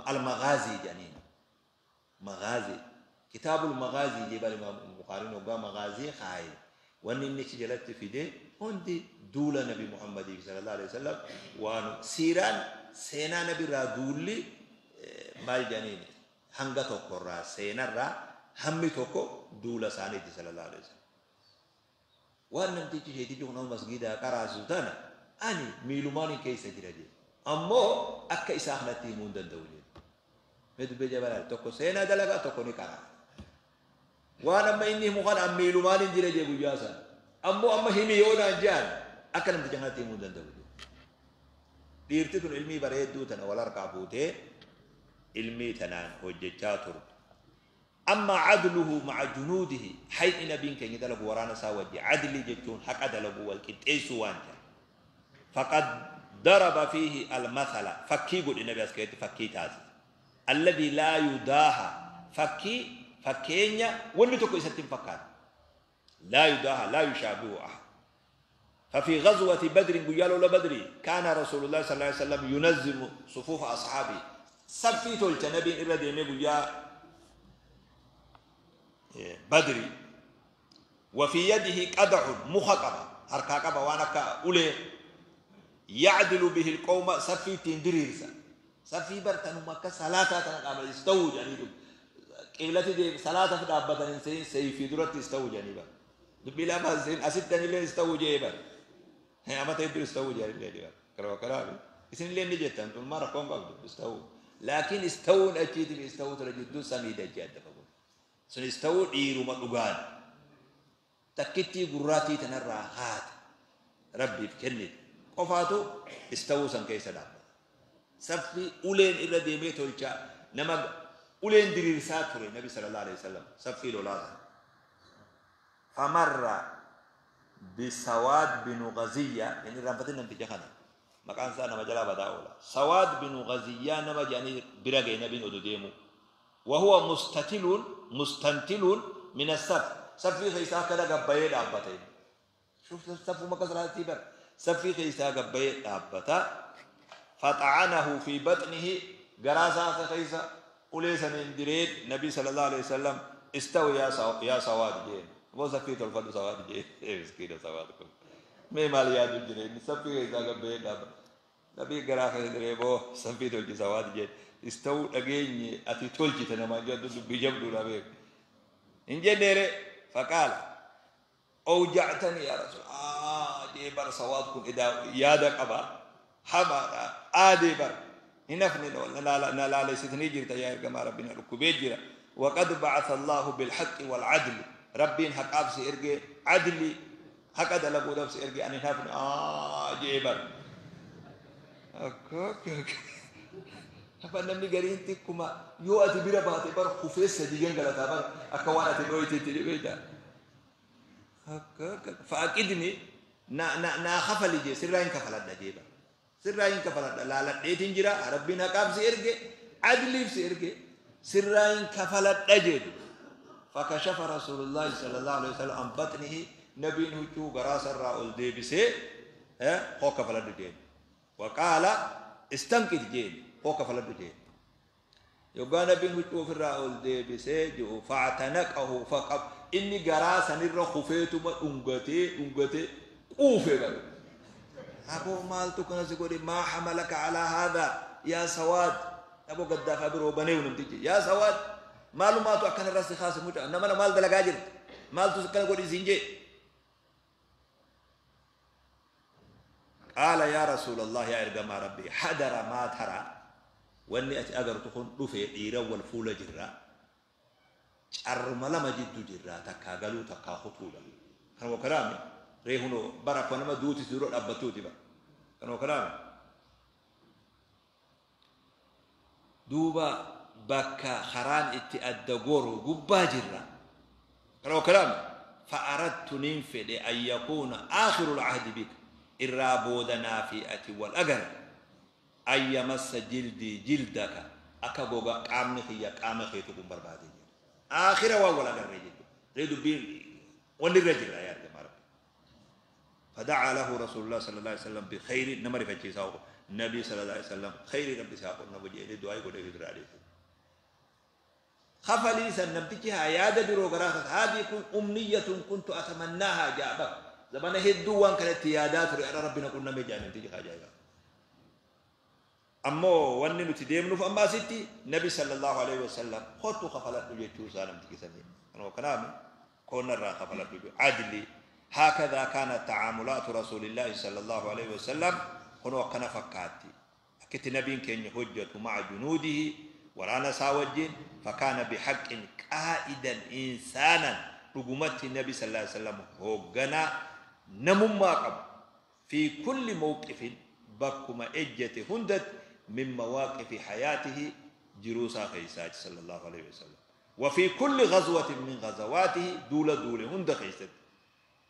al-maghaazii jedhaniini. Maghaazii kitaabul maghaazii jee bal imaam Bukhaariin hoggaa maghaazii kaaye. Wanni inni achi jalatti fide hundi duula nabi Muhammadii sallallahu alaihi wasallam waan siiraan seenaa nabi irraa duulli maal jedhaniini hanga tokkorraa seenarraa hammi tokko duula isaaniiti sallallahu alaihi wasallam. Waan namtichi sheetichi kun masgidaa qaraasisu tana ani miilumaan keessa jira jedhe. Ammoo akka isaa kanatti himuu hin danda'u jedhe. Mee dubbii jabalaa tokko seenaa dalagaa tokko ni qaraa. Waan amma inni himu kana miilumaan hin jira jedhe guyyaa sana. Ammoo amma himi yoo naan jedhan Akka namticha kanatti himuu hin danda'u. Dhiirti tun ilmii bareedduu tana wal harkaa fuutee ilmii tanaan hojjechaa turte. Amma cadluhu maca junuudihi hayni nabiin keenya dalagu waraana isaa wajji cadlii jechuun haqa dalagu wal qixxeessuu waan jedha. Faqad daraba fiihi almathala fakkii godhe nabi as keessatti fakkii taasise. Alladhi laa yudaaha fakkii fakkeenya wanni tokko isatti hin fakkaatu. Laa yudaaha laa yushaabihu ahad. ففي غزوة بدر قيالوا لبدري كان رسول الله صلى الله عليه وسلم ينظم صفوف أصحابه سفي تولت نبي إرادي قيا بدري وفي يده قدع مخقبة هركاقبة وانا كأولي يعدل به القوم سفي تندريرسا سفي برتنو مكة صلاة تنقابل استووا جاني قبلتي دي صلاة فدابة إنسان سيفي درت استووا جاني بقى دبي لا بازين أستني لين استووا جيبا أما تيدر استووا جاني لين كروا كلامي إسن لين نجتن طول ما ركون قبض استووا لكن استووا أكيد استووا ترى جدو سميد جاد فقول سن استووا إيرو مدوغان تكتي قراتي تنرى هات ربي بكنت قفاتو استووا سن كيس داب سفي أولين إلا ديميت ولشا نما أولين درير ساتر النبي صلى الله عليه وسلم سفي لولاذا فمر بسواد بن غزية يعني رفتنا نتيجة مكان سانا مجلا بداولا سواد بن غزية نما جاني برجع نبي أدوديمو وهو مستتل مستنتل من السف سفي خيسا كذا قبيل أبتين شوف السف مكسر تيبر سفي خيسا قبيل أبتا فطعنه في بطنه جراسا خيسا وليس من دريد نبي صلى الله عليه وسلم استوي يا سواد جين वो सफी तो फल सवाद जे مسكين सवाद को मैं माल याद जरे सफी खैसा गब्बे दाब नबी गरा खैदरे वो सफी तो जी सवाद जे استو أجيني أتي تولجي تنا ما جد بيجب دولا بيك إنجنير فقال أوجعتني يا رسول دي بر صوابكم إذا يادك أبا حما آدي بر هنفني لا لا لا ليستني جرت يا جماعة ربنا ركوبي وقد بعث الله بالحق والعدل ربين حق أبسي إرجع عدلي حق أدلقوا نفسي إرجع أنا هنفني جيبر أوكي Apa namni gariin xiqquma yoo ati bira baate bara kufee sadii gangalataa bara akka waan ati dhooyteetti beektaa. Faaqidni naa kafali jee sirraa hin kafaladha jeeba. Sirraa hin kafaladha laaladheetiin jira rabbiin haqaaf si erge adliif si erge sirraa hin kafaladha jedhu. Fakashafa Rasuulullaahi sallallahu alaihi wasallam an batnihi nabiin huccuu garaa sarraa ol deebisee hoo kafaladhu jeen. Waqaala istanqid jeen. هو كفلت جين يوغانا بين هجو في الرأول دي بسيجو فاعتنقه فقب إني قراسا نرى خفيتو ما أنغتي أنغتي قوفي بل أبو مالتو كنا سيقولي ما حملك على هذا يا سواد أبو قدافة برو بنيو نمتيجي يا سواد مالو ماتو أكن الرأس خاص موجة إنما أنا مال دلقاجر مالتو سكنا قولي زنجي قال يا رسول الله يا إرقام ربي حدر ما ترى واني أتي أقر تكون رفع إيرا والفولة جرا أرملا ما جدو جرا تكا قالو تكا خطولة كانوا كلامي ريهونو برك ونما دوتي سيرو أبتوتي با كانوا كلامي دوبا بكا خران اتي أدقورو قبا جرا كانوا كلامي فأردت ننفل أن يكون آخر العهد بك إرابودنا في أتي والأجر أي مس جلدي جلدك أكبوغا قامني خيا قام خيتكم بربادي آخر وأول أجر رجل ريدو بين ونرجل يا جماعة فدعا له رسول الله صلى الله عليه وسلم بخير نمر في ساو النبي صلى الله عليه وسلم خير ربي ساو نبي جي دعاء كو دي عليه خفلي سنبتك يا درو غراس هذه أمنية كنت أتمناها جابك زمان هدو وان كانت يادات ربنا كنا مجانا تيجي حاجة أمو واني نتديم نف أما ستي نبي صلى الله عليه وسلم خطو خفلت نجي سالم تيجي سنين أنا وكلامي كنا را خفلت نجي عدلي هكذا كانت تعاملات رسول الله صلى الله عليه وسلم هنا وكنا فكاتي أكيد نبي كان حجة مع جنوده ورانا ساوجين فكان بحق قائدا إنسانا رقمت النبي صلى الله عليه وسلم هو جنا نمما قب في كل موقف بكما اجت هندت من مواقف حياته جروسا خيساج صلى الله عليه وسلم وفي كل غزوة من غزواته دولة دولة هند خيست.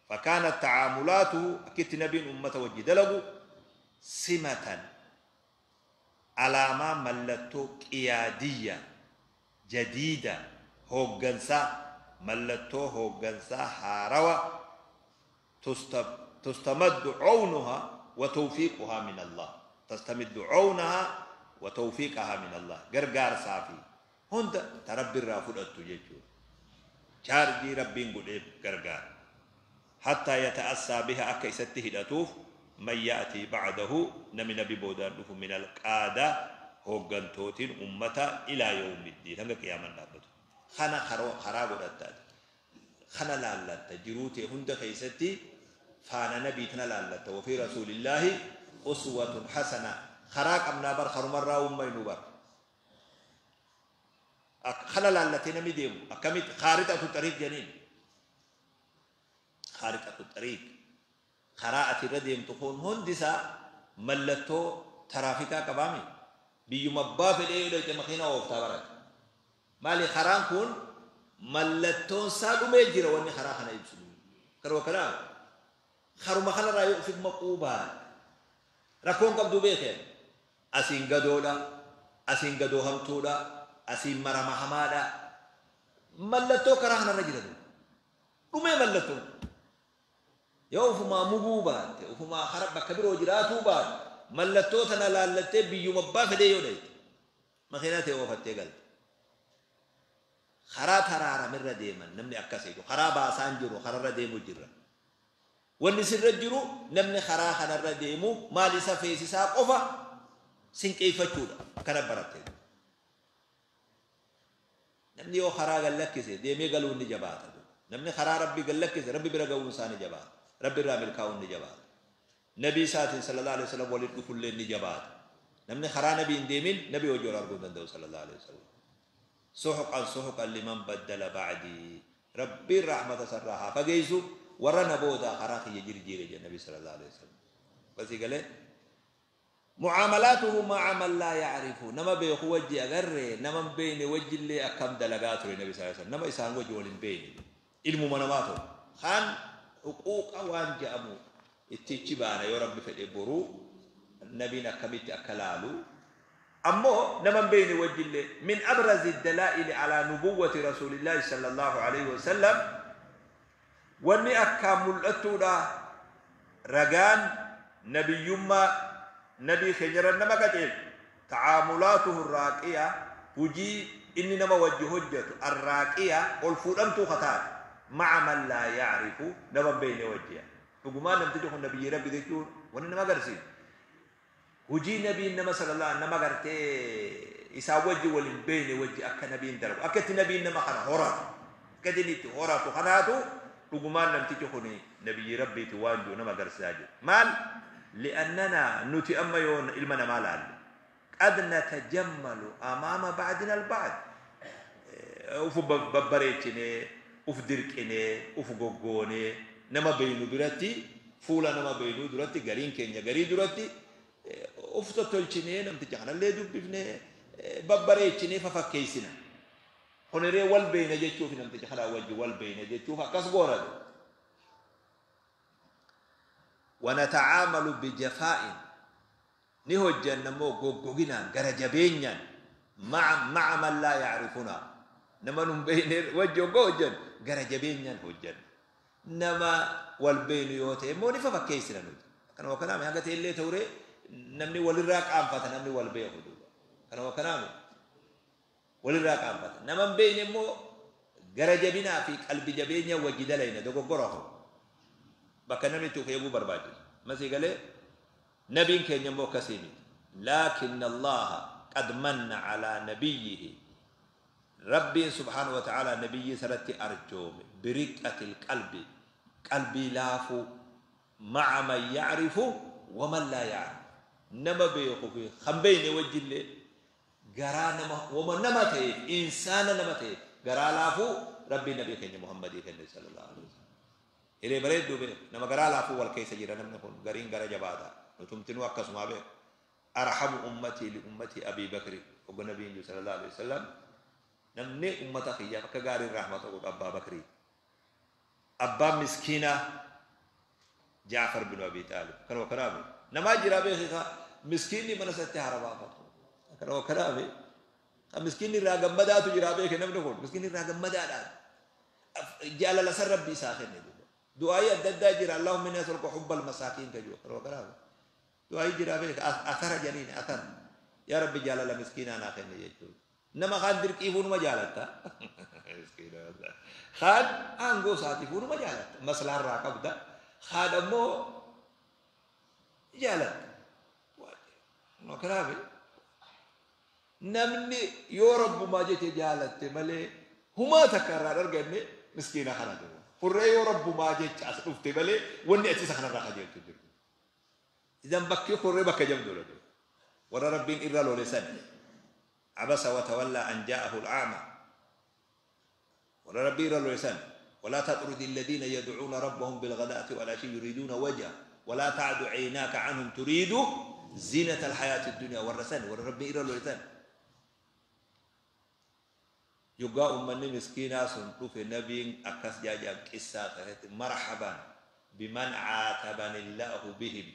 فكانت تعاملاته أكيد نبي أمته وجدلغو سمة علامة ملتو قيادية جديدة هوغنسا ملتو هوغنسا هاروا تستمد عونها وتوفيقها من الله، تستمد عونها وتوفيقها من الله. غرغار صافي هند تربي الرافض التجيجو شارجي ربين قديب غرغار حتى يتأسى بها أكيسته لتوف من يأتي بعده نمي نبي بودان من القادة هوغنتوتين أمتا إلى يوم الدين هنگا قياما نابتو خنا خراب الأتاد خنا لالتا جروتي هند خيستي فانا نبيتنا لالتا وفي رسول الله أسوة حسنة. خراك أمنا بر خرمرا ومينو بر خنا لالتي نمي ديمو أكمت خارطة الطريق جنين خارطة الطريق خراءة رديم تكون هندسة ملتو ترافيكا كبامي بيوم بافل ايه لو مخينا وفتابرت مالي خران كون ملتون سادو ميجرا واني خرا خنا يبسلو كرو كلام خرو مخنا رايو في مقوبات ركون قبضو بيخين أسين قدولا أسين قدو همتولا أسين مرمى حمادا ملتو كراهنا رجل دو وما ملتو يوفما مغوبات وفما خرب كبير وجراتو بات ملتو تنا لالتي بيوم بافل ايه لو مخيناتي وفتي قلت خرا ترارا من رديما نمني أكسيتو خرا باسان جرو خرا رديمو جرا والنسر جرو نمني خرا خنا رديمو مالي سفيسي ساقفا سنكيفة جودا كان براتي نمني يو خرا قال لك كسي ديمي قالوا نجبات نمني خرا ربي قال لك كسي ربي برقوا إنسان جبات ربي رامل كاون نجبات نبي ساتين صلى الله عليه وسلم ولد كل نجبات نمني خرا نبي ديمين نبي وجور أرجو دندو صلى الله عليه وسلم سحقا سحقا لمن بدل بعدي ربي الرحمة سرها فجيزو ورنا بودا خراخي يجري جيري النبي صلى الله عليه وسلم. بس قال معاملاته مع من لا يعرفه نما بيخو وجه أغري نما بين وجه اللي أكم دلقاته النبي صلى الله عليه وسلم نما إسان وجه ولن بين علم مناماته خان حقوق وان جأمو اتجبانا يا رب في الإبرو النبي نكمت أكلالو أمو نمن بين وجه الله من أبرز الدلائل على نبوة رسول الله صلى الله عليه وسلم واني أكامل أتولا رجان نبي يما نبي خجر نما قتل تعاملاته الراقية وجي إني نما وجه هجته الراقية والفؤلم خطار مع من لا يعرف نمن بين وجهه فقما نمتجه النبي ربي ذكور واني نما قرسين وجي نبي إنما صلى الله عليه وسلم قرتي إسا وجه والبين وجه أكا نبي درب أكا نبي إنما خنا هورات كدنيت هورات خناتو رغمان لم تجخني نبي ربي توانجو نما قرساجو مال لأننا نتي أما يون إلمنا مال قد نتجمل أمام بعضنا البعض أوف ببريتني أوف دركني أوف غوغوني نما بينو درتي فولا نما بينو درتي غرين كينيا غري درتي أفتا تلشيني نمتي جهنا اللي دبفني ببريتشيني ففكيسنا هنري والبين جتشوف نمتي جهنا وجه والبين جتشوف كسبورة ونتعامل بجفاء نهج نمو غوغينا غرجبينيا مع من لا يعرفنا نما بين وجه غوجن غرجبينيا هجن نما والبين يوتي مو نففكيسنا نوت كانوا كلام هذا اللي توري نمني وللراك أنفت نمني والبيع حدودا كانوا كلامه وللراك أنفت نمن بين مو جرج بنا في قلب جبينيا وجدلينا دقو قره بكنا نتوك يبو برباجي مسي قال نبي كان يمو كسيمي لكن الله قد من على نبيه ربي سبحانه وتعالى نبي سرت أرجوم برقة القلب قلبي لافو مع من يعرف ومن لا يعرف نما بيخو في خمبين وجه اللي غرا نما ومن نما تي انسان نما تي غرا لافو ربي نبي كن محمد صلى الله عليه وسلم. Hiree bareedduu beeku. Nama garaa laafuu wal keessa jira namni kun gariin gara jabaata. Nutumtinuu akkasumaa beeku. Arhamu ummatii li ummatii Abii Bakri hogga nabiin jiru sallallahu alaihi wasallam namni ummata kiyyaaf akka gaariin rahmata godhu Abbaa Bakrii. Abbaan miskiinaa Jaafar bin Abii Xaalib. Kanuma kanaafi namaa jira beeki ka miskiinni mana isatti hara baafatu. Kanuma kanaafi ka miskiinni irraa gammadaatu jira beeki namni kun miskiinni irraa gammadaadhaan jaalala san rabbi isaa kenne. Du'aayii adda addaa jira Allahumma inni as'aluka hubbal masaakiin ka jiru. Kanuma kanaafi du'aayii jira beeki athara janiin athara yaa rabbi jaalala miskiinaa naa kenne jechuudha. Nama kaan dirqiifuu numa jaalatta. Kaan aangoo isaatiifuu numa jaalatta. Maslaharraa qabda. Kaan ammoo jaalatta. Kanaaf namni yoo rabbumaa jecha jaalatte malee humaa takka irraa arganne miskiina kana jiru. Furree yoo rabbumaa jecha as dhufte malee wanni achi isa kanarraa qajeeltu jiru. Idan bakki furree bakka jabduudha. Warra rabbiin irra lole san. عبس وتولى أن جاءه الأعمى ولا ربي لسان ولا تطرد الذين يدعون ربهم بالغداة والعشي يريدون وجهه ولا تعد عيناك عنهم تريد زينة الحياة الدنيا والرسان ولا ربي لسان يقا أمني مسكينة سنطوف نبي أكس جاجا قصة مرحبا بمن عاتبني الله بهم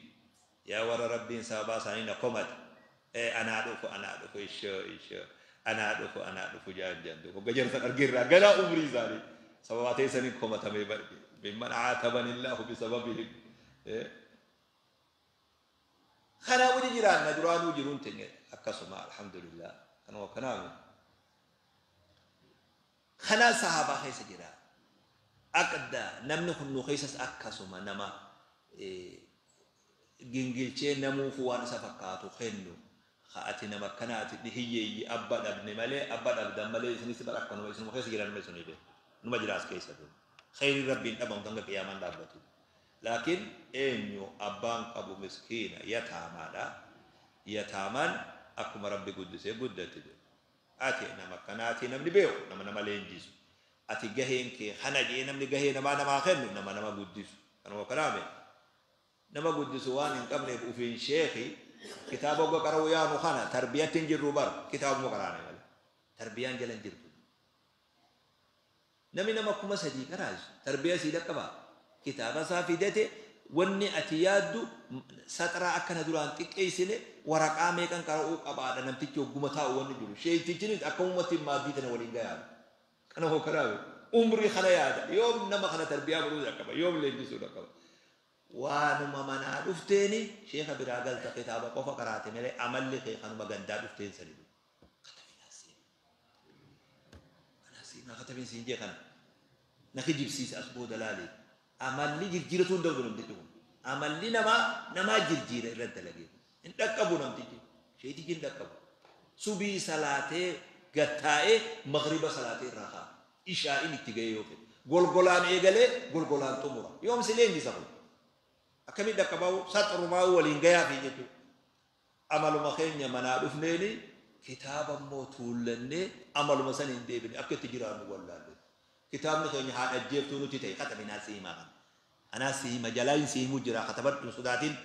يا ور ربي سابا سانين قمت anaa dhufu anaa dhufu ishoo ishoo anaa dhufu anaa dhufu jaan jaan dhufu gajarsan argirraa ganaa umrii isaanii sababaa teessaniin komatamee barge mimman caatabani illaahu bisababihim kanaa wali jiraanna duraanuu jiruun teenya akkasuma alhamdulillah kanuma kanaamu kanaa sahaabaa keessa jira aqda namni kun nu keessas akkasuma nama gingilchee namuufu waan isa fakkaatu kennu ati nama kanaati hiyyeeyyi abba dhabne malee abba dhabdan malee isinis bara akkanuma isinuma keessa jiran malee sunii beeku numa jiraas keessa jiru khayri rabbiin dhabamu hanga qiyaamaan dhaabbatu laakiin eenyu abbaan qabu miskiina yataamaadha yataamaan akkuma rabbi guddisee guddatti jiru ati nama kanaati namni beeku nama nama leenjisu ati gaheen kee kana jee namni gahee namaa namaa kennu nama nama guddisu kanuma kanaame nama guddisu waan hin qabneef ufiin sheekhi kitaaba ogga qara'uu yaanu kana tarbiyatti hin jirru bara kitaabuma qaraane malee tarbiyaan jala hin jirtu. Namni nama 3000 qaraasu tarbiyaa sii dhaqqaba kitaaba isaa fidate wanni ati yaaddu saxaraa akkana duraan xiqqeessine waraqaa meeqan qara'uu qabaadha namtichi ogguma taa'u wanni jiru sheektichinis akka uummatti maaddii tana waliin gayaadha. Kana hoo karaabe umrii kana yaada yoom nama kana tarbiyaa godhuu dhaqqaba yoom leenjisuu dhaqqaba. Waanuma manaa dhufteeni sheeka biraa galta kitaaba qofa qaraate malee amalli kee kanuma gandaa dhufteen sani. Katabiin siin jee kana na kijibsiisa as booda laale amalli jirjiiratu hin danda'u namtichi kun amalli namaa namaa jirjiira irra dalagee hin dhaqqabu namtichi sheetichi hin dhaqqabu subii salaatee gattaa'ee magriba salaatee irraa ka'a ishaa'in itti ga'ee yoo fedhe golgolaan eegalee golgolaan xumura yoom si leenjisa kun akkamiin dhaqqabaa'u saxarumaa'u waliin gayaa fi jechuudha. Amaluma keenya manaa dhufneeni kitaaba immoo tuullannee amaluma san hin deebine akka itti jiraannu wallaalle. Kitaabni keenya haadha ajjeeftuu nuti ta'e katabi naa si himaa kana. Anaa si hima jalaa hin si himu jira katabadhu hin sodaatin.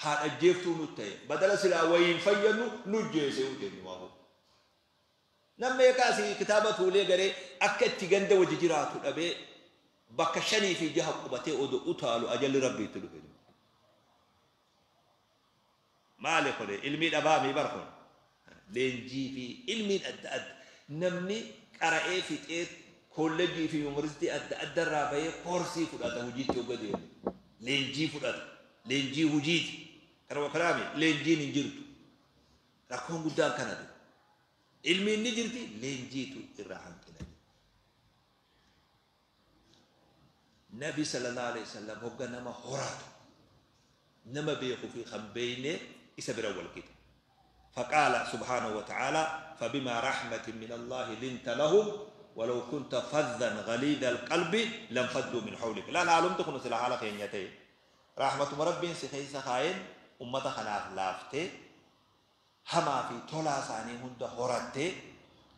Haadha ajjeeftuu nuti ta'e badala silaa wayiin fayyadnu nu jeesee uteenyu waamu. Namni eekaas kitaaba tuulee garee akka itti ganda wajji jiraatu dhabee bakka 5 fi 6 qubatee odoo utaalu ajalli rabbiitti dhufe. Maali kun ilmii dhabaamii bar kun leenjii fi ilmiin adda adda namni qara'ee fixee koolleejjii fi yuunivarsiitii adda adda irraa bahee koorsii fudhata hojiitti hogga deemu leenjii fudhata leenjii hojiiti kanuma kanaami leenjiin hin jirtu rakkoon guddaan kanatu ilmiin ni jirti leenjiitu irraa hanqina. Nabi sallallahu alaihi wasallam hogga nama horaatu nama beeku fi kan beeyne isa bira wal qixa. فقال سبحانه وتعالى فبما رحمة من الله لنت لهم ولو كنت فظا غليظ القلب لانفضوا من حولك. لا لا علمت كن سلا حالك ينتهي رحمة ربي سخيس خاين أمة خلاف لافتي هما في تولا ساني هند هورتي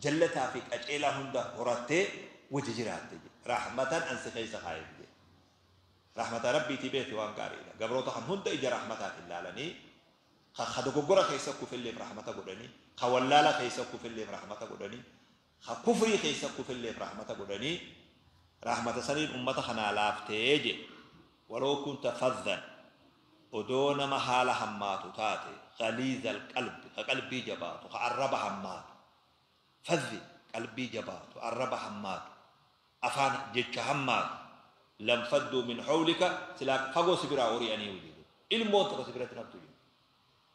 جلتا في أجئلة هند هورتي وججرات رحمة أن سخيس خاين. Rahmata rabbiitii beeki waan gaariidha. Gabroota kan hunda ija rahmataatiin laalanii, ka dogoggora keessa kufilleef rahmata godhanii, ka wallaala keessa kufilleef rahmata godhanii, ka kufrii keessa kufilleef rahmata godhanii, rahmata saniin ummata kanaa laaftee je. Waloo kunta faddan, odoo nama haala hammaatu taate, ghaliiza alqalbi, ka qalbii jabaatu, ka arraba hammaatu, fadhi qalbii jabaatu, arraba hammaatu, afaan jecha hammaatu, lanfadduu min hawlika, silaa fagoo si biraa ori'anii jiru. Ilmoon tokko si biratti naftu jiru.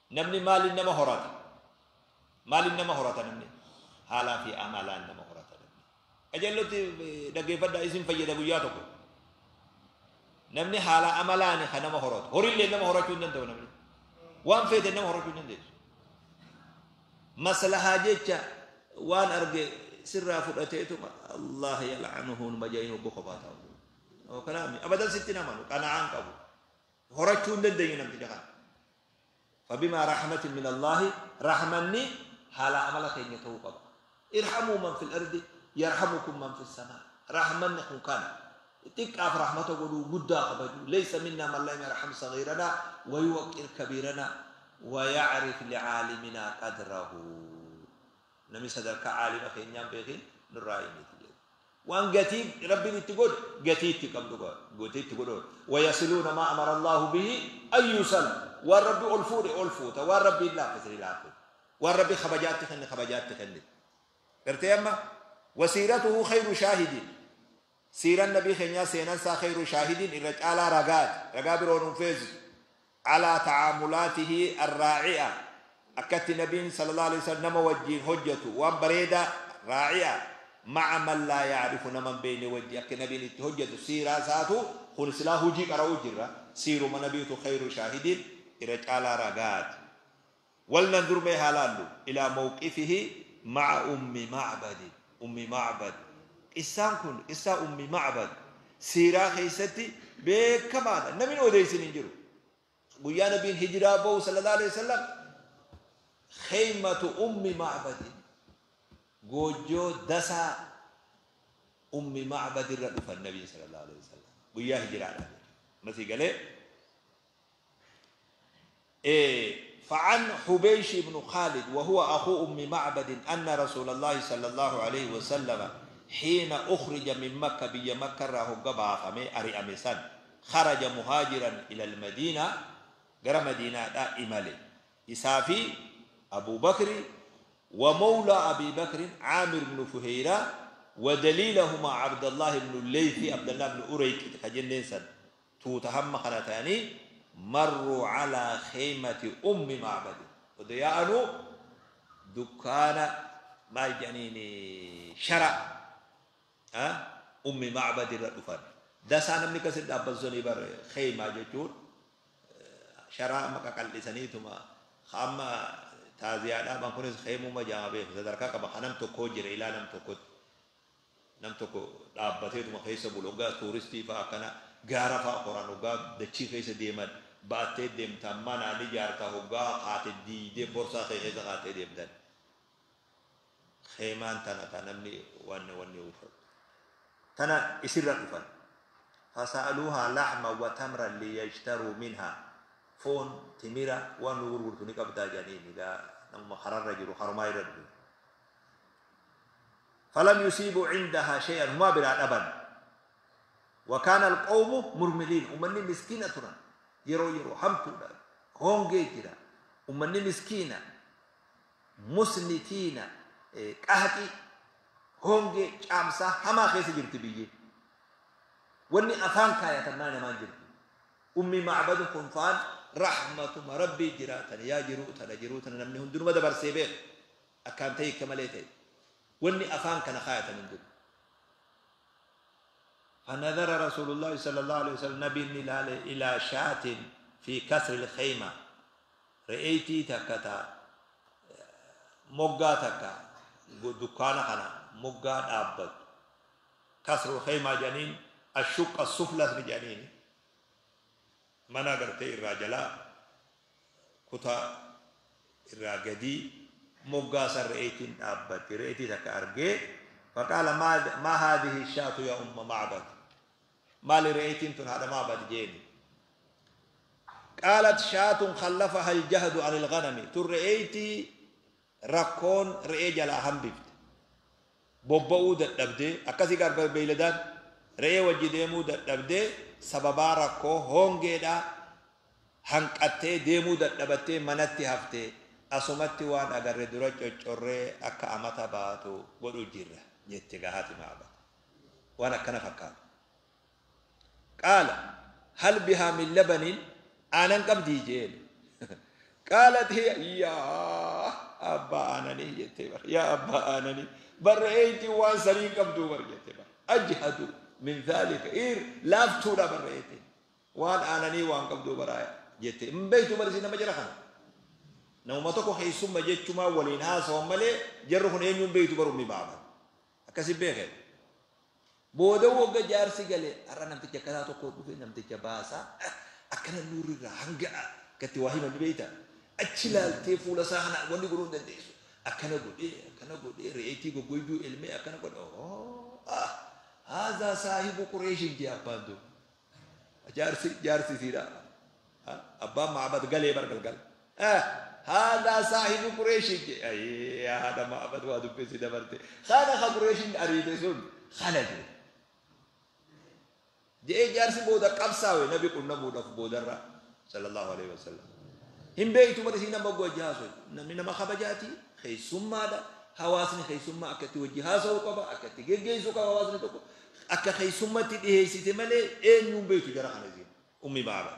Namni maaliin nama horata? Maaliin nama horata namni? Haalaa fi amalaan nama horata namni. Qajeellotti dhaggeeffadhaa, isin fayyada guyyaa tokko. Namni haala amalaani kan nama horatu. Horiillee nama horachuu hin danda'u namni. Waan feete nama horachuu hin dandeessu. Maslahaa jecha waan arge sirraa fudhateetuma Allah yal'anuhu majaayin obbo kophaa ta'u. Kanaaf abadan sitti namanu qana'aan qabu. Horachuu hin dandeenyu namticha kana. فبما رحمة من الله، رحمني حال عمل خير توقف. ارحموا من في الأرض يرحمكم من في السماء. رحمني كان تكاف رحمته قولوا قد خبجوا. ليس منا من لم يرحم صغيرنا ويوقر كبيرنا ويعرف لعالمنا قدره. نمي صدرك عالم خير بيخين نراي نتيجة. وان قتيب ربي تقول قتيب تقبل قتيب تقول ويصلون ما أمر الله به أن يصل. والرب ألفور ألفوت، والرب لا فسر لا فسر، والرب خبجات تخني خبجات تخني. ارتيما وسيرته خير شاهد. سير النبي خنيا سينسى خير شاهد الرجال رقات رقابرون فيز على تعاملاته الراعية. أكت النبي صلى الله عليه وسلم وجه حجته وبريدة راعية مع من لا يعرف من بين وجه. أكت النبي حجته سيرة ساته خلص له هجي أروجرة سير من نبيته خير شاهد الرجال رقات. ولننظر بها لالو إلى موقفه مع أم معبد. أم معبد إسان كن إسا أم معبد سيرا خيستي بكمان نمين أوديسين إنجرو قيانا بين هجرة بو صلى الله عليه وسلم خيمة أم معبد جوجو دسا أم معبد الرؤوف النبي صلى الله عليه وسلم قيا هجرة مثل قال إيه. فعن حبيش بن خالد وهو أخو أم معبد أن رسول الله صلى الله عليه وسلم حين أخرج من مكة بي مكة راه قبع فمي أري أمسان خرج مهاجرا إلى المدينة قرى مدينة إمالي إسافي أبو بكر ومولى أبي بكر عامر بن فهيرة ودليلهما عبد الله بن الليث عبد الله بن أريك خجل توتهم خلتاني مروا على خيمة أم معبد وديانو دكان ما جانيني شرع أم معبد الرفان ده سانا من كسر دابزوني بر خيمة جتور شرع ما كقلسنيتما خام تازيانا بانكونس خيمة ما جابه زدركا كبخنم تكوجر إلى نم تكوت نم تكو دابتيتما خيسة بلوغا تورستي فأكنا gaara fa'a qoran hoggaa dachii keessa deeman baattee deemtan mana ni ijaarta hoggaa kaate diidee borsaa kee keessa kaatee deemtan. Khaymaan tana ta namni wanni wanni uffatu. Tana isirra dhufan. Fasa'aluuhaa laxma wa tamran liyashtaruu minhaa. Foon timira waan nu gurgurtu ni qabdaa jedhanii egaa namuma kararra jiru karumaa irra dhufu. Falam yusiibuu cindahaa shay'an humaa biraa dhaban. وكان القوم مرملين ومني مسكينة ترى يرو يرو حمتو هونجي جرا ومني مسكينة مسنتين كهتي هونجي شامسة هما خيس جرت بيجي وني أفان كايا تمانا ما جرت أمي معبد خنفان رحمة ربي جراتنا يا جروتنا جروتنا نمني هندن ما دبر سيبه أكانتي كماليتي وني أفان كان خايا من دون. فنظر رسول الله صلى الله عليه وسلم نبي إلى شاة في كسر الخيمة رأيتي تكتا مقا تكا دكانا خنا مقا أبد كسر الخيمة جنين الشق السفلى جنين منا قرتي الرجلا كتا الراجدي مقا سر رأيتي أبد رأيتي تكا أرجي. فقال ما هذه الشاة يا أم معبد؟ Maali re'eetiin tun haadha Maabad jeeni? Qaalat shaatun khallafaha aljahdu anil ghanami. Tun re'eetii rakkoon re'ee jalaa hambifte. Bobba'uu dadhabdee akkasii gargar beeyladaan re'ee wajji deemuu dadhabdee sababaa rakkoo hongeedhaa hanqattee deemuu dadhabattee manatti haftee asumatti waan agarre dura coccorree akka amata baatu godhu jirra jette gahaati Maabad. Waan akkana fakkaatu. Qaala hal bihaa min labanin, aanan qabdii jeen. Qaalat hiya yaa abbaa aananii jettee bar, yaa abbaa aananii bar re'eetiin waan sanii qabduu bar jette bar. Ajhadu min dhalika ir laaftuudha bar re'eetiin waan aananii waan qabduu baraaya jette. Hin beektu bar isin nama jira kana. Namuma tokko keessumma jechumaa waliin haasawan malee jarri kun eenyuun beektu bar Ummi Maabad. Akkasi beekee. Booda wagga jaarsi galee har'a namticha akkanaa tokko dhufe namticha baasaa akkana nuurri irraa hanga akkatti waa himan beekta. Achi ilaaltee fuula isaa kana wanni godhuu hin dandeessu. Akkana godhee akkana godhee re'eetii goggoyduu elmee akkana godhe. Haazaa saahibu Qureeshin jee abbaan tun. Jaarsi jaarsi isiidha. Abbaan Maabad galee bar galgala. Haazaa saahibu Qureeshin jee. Yaa haadha Maabad waa dubbisi dabarte. Kana ka Qureeshin ariite sun kana jee. Je'ee jaarsi booda qabsaawe nabi qunnamuudhaaf boodarra sallallahu alaihi wasallam. Hin beektu mata isii nama wajji haasa'u. Namni nama kabajaati, keessummaadha. Hawaasni keessummaa akka itti wajji haasa'u qaba, akka itti geggeessuu qaba hawaasni tokko. Akka keessummatti dhiheessite malee eenyuun beektu jara kana isiin. Ummi Maabad.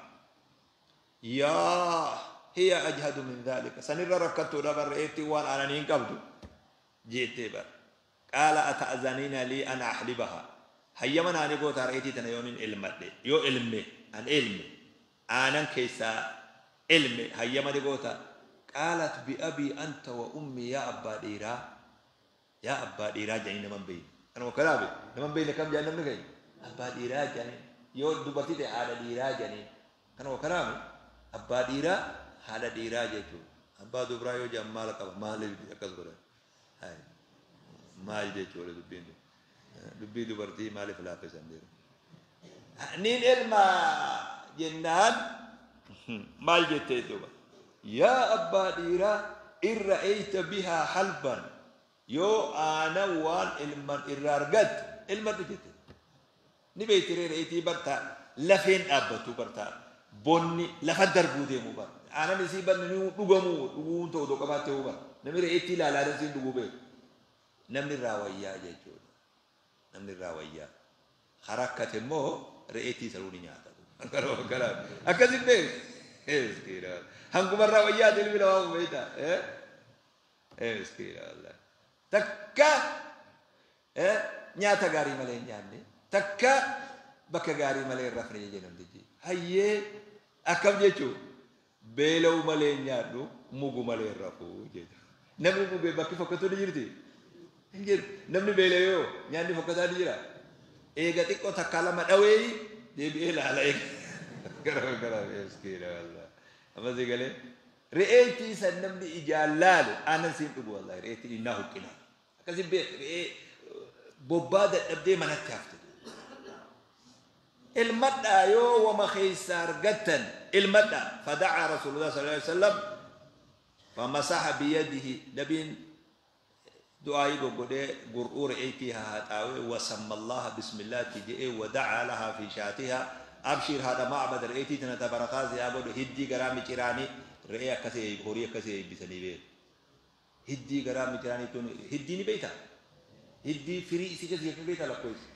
Yaa hiya ajhadu min dhalika. Sanirra rakkattuudha barreetti waan aananii hin qabdu. Jettee bara. Qaala ata'zanina lii an ahlibaha. Hayyama naani goota re'eetii tana yoon ilmadhe yoo ilme an ilme aanan keessaa ilme hayyama ni goota. Qaalat bi abii anta wa ummi yaa abbaa dhiiraa, yaa abbaa dhiiraa jedhanii naman beeyne. Kanuma kalaabe naman beeyne kam jedhan namni keenya abbaa dhiiraa jedhanii yoo dubartii ta'e haadha dhiiraa jedhanii. Kanuma kalaabe abbaa dhiiraa haadha dhiiraa jechuudha. Abbaa dubraa yoo jedhan maal qaba, maaliif akkas godhan? Maal jechuudha dubbiin dubbii dubartii maaliif laaffisan jedhu. Niin ilma jennaan maal jettee duuba? Yaa abbaa dhiiraa irra eeyta bihaa halban, yoo aanan waan ilman irraa argatte ilmadhu jette. Ni beekti re'eetii bartaa lafeen dhaabbattu bartaa bonni lafa darbuu deemu bar. Aanan isii barni ni dhugamuu dhuguun ta'u tokko qabaattee bar. Namni re'eetii ilaalaa isiin dhuguu beeku. Namni irraa wayyaa jechuudha. Namni irraa wayyaa. Harakkate immoo re'eetii sanuu ni nyaata. Akkasin beeku. Hanguma irraa wayyaa ilmi namaa beektaa. Miskiina wallahi. Takka nyaata gaarii malee hin nyaanne. Takka bakka gaarii malee hin rafne jechuu namtichi. Hayyee akkam jechuun beela'u malee hin nyaadhu mugu malee hin rafu jechuudha. Namni mugee bakki fokkatu ni jirti? Hin jiru. Namni beela'e yoo nyaanni fokkataa ni jira? Eega xiqqoo takka lama dhawee deebi'ee ilaala eega. Gara gara miskiina wallahi. Amma si galee re'eetii san namni ijaan laale aannan siin dhugu wallahi re'eetiin innaa huqqina. Akkasi beek re'ee bobbaa dadhabdee manatti hafte. Ilmadhaa yoo wama keessaa argattan ilmadhaa. Fadacaa Rasuulullah sallallahu alaihi wasallam famasaha biyadihi nabiin du'aayii goggodhee gur'uu re'eetii haa haxaawee wasammallaha bismillaatti je'ee wadacaa lahaa fi shaatihaa abshiir haadha Maabad re'eetii tana tabarakaa si haa godhu hiddii garaa miciraanii re'ee akkasii horii akkasii eebbisanii beeku. Hiddii garaa miciraanii tun hiddii ni beektaa? Hiddii firii isii keessa jirtu beektaa lakkoofsi?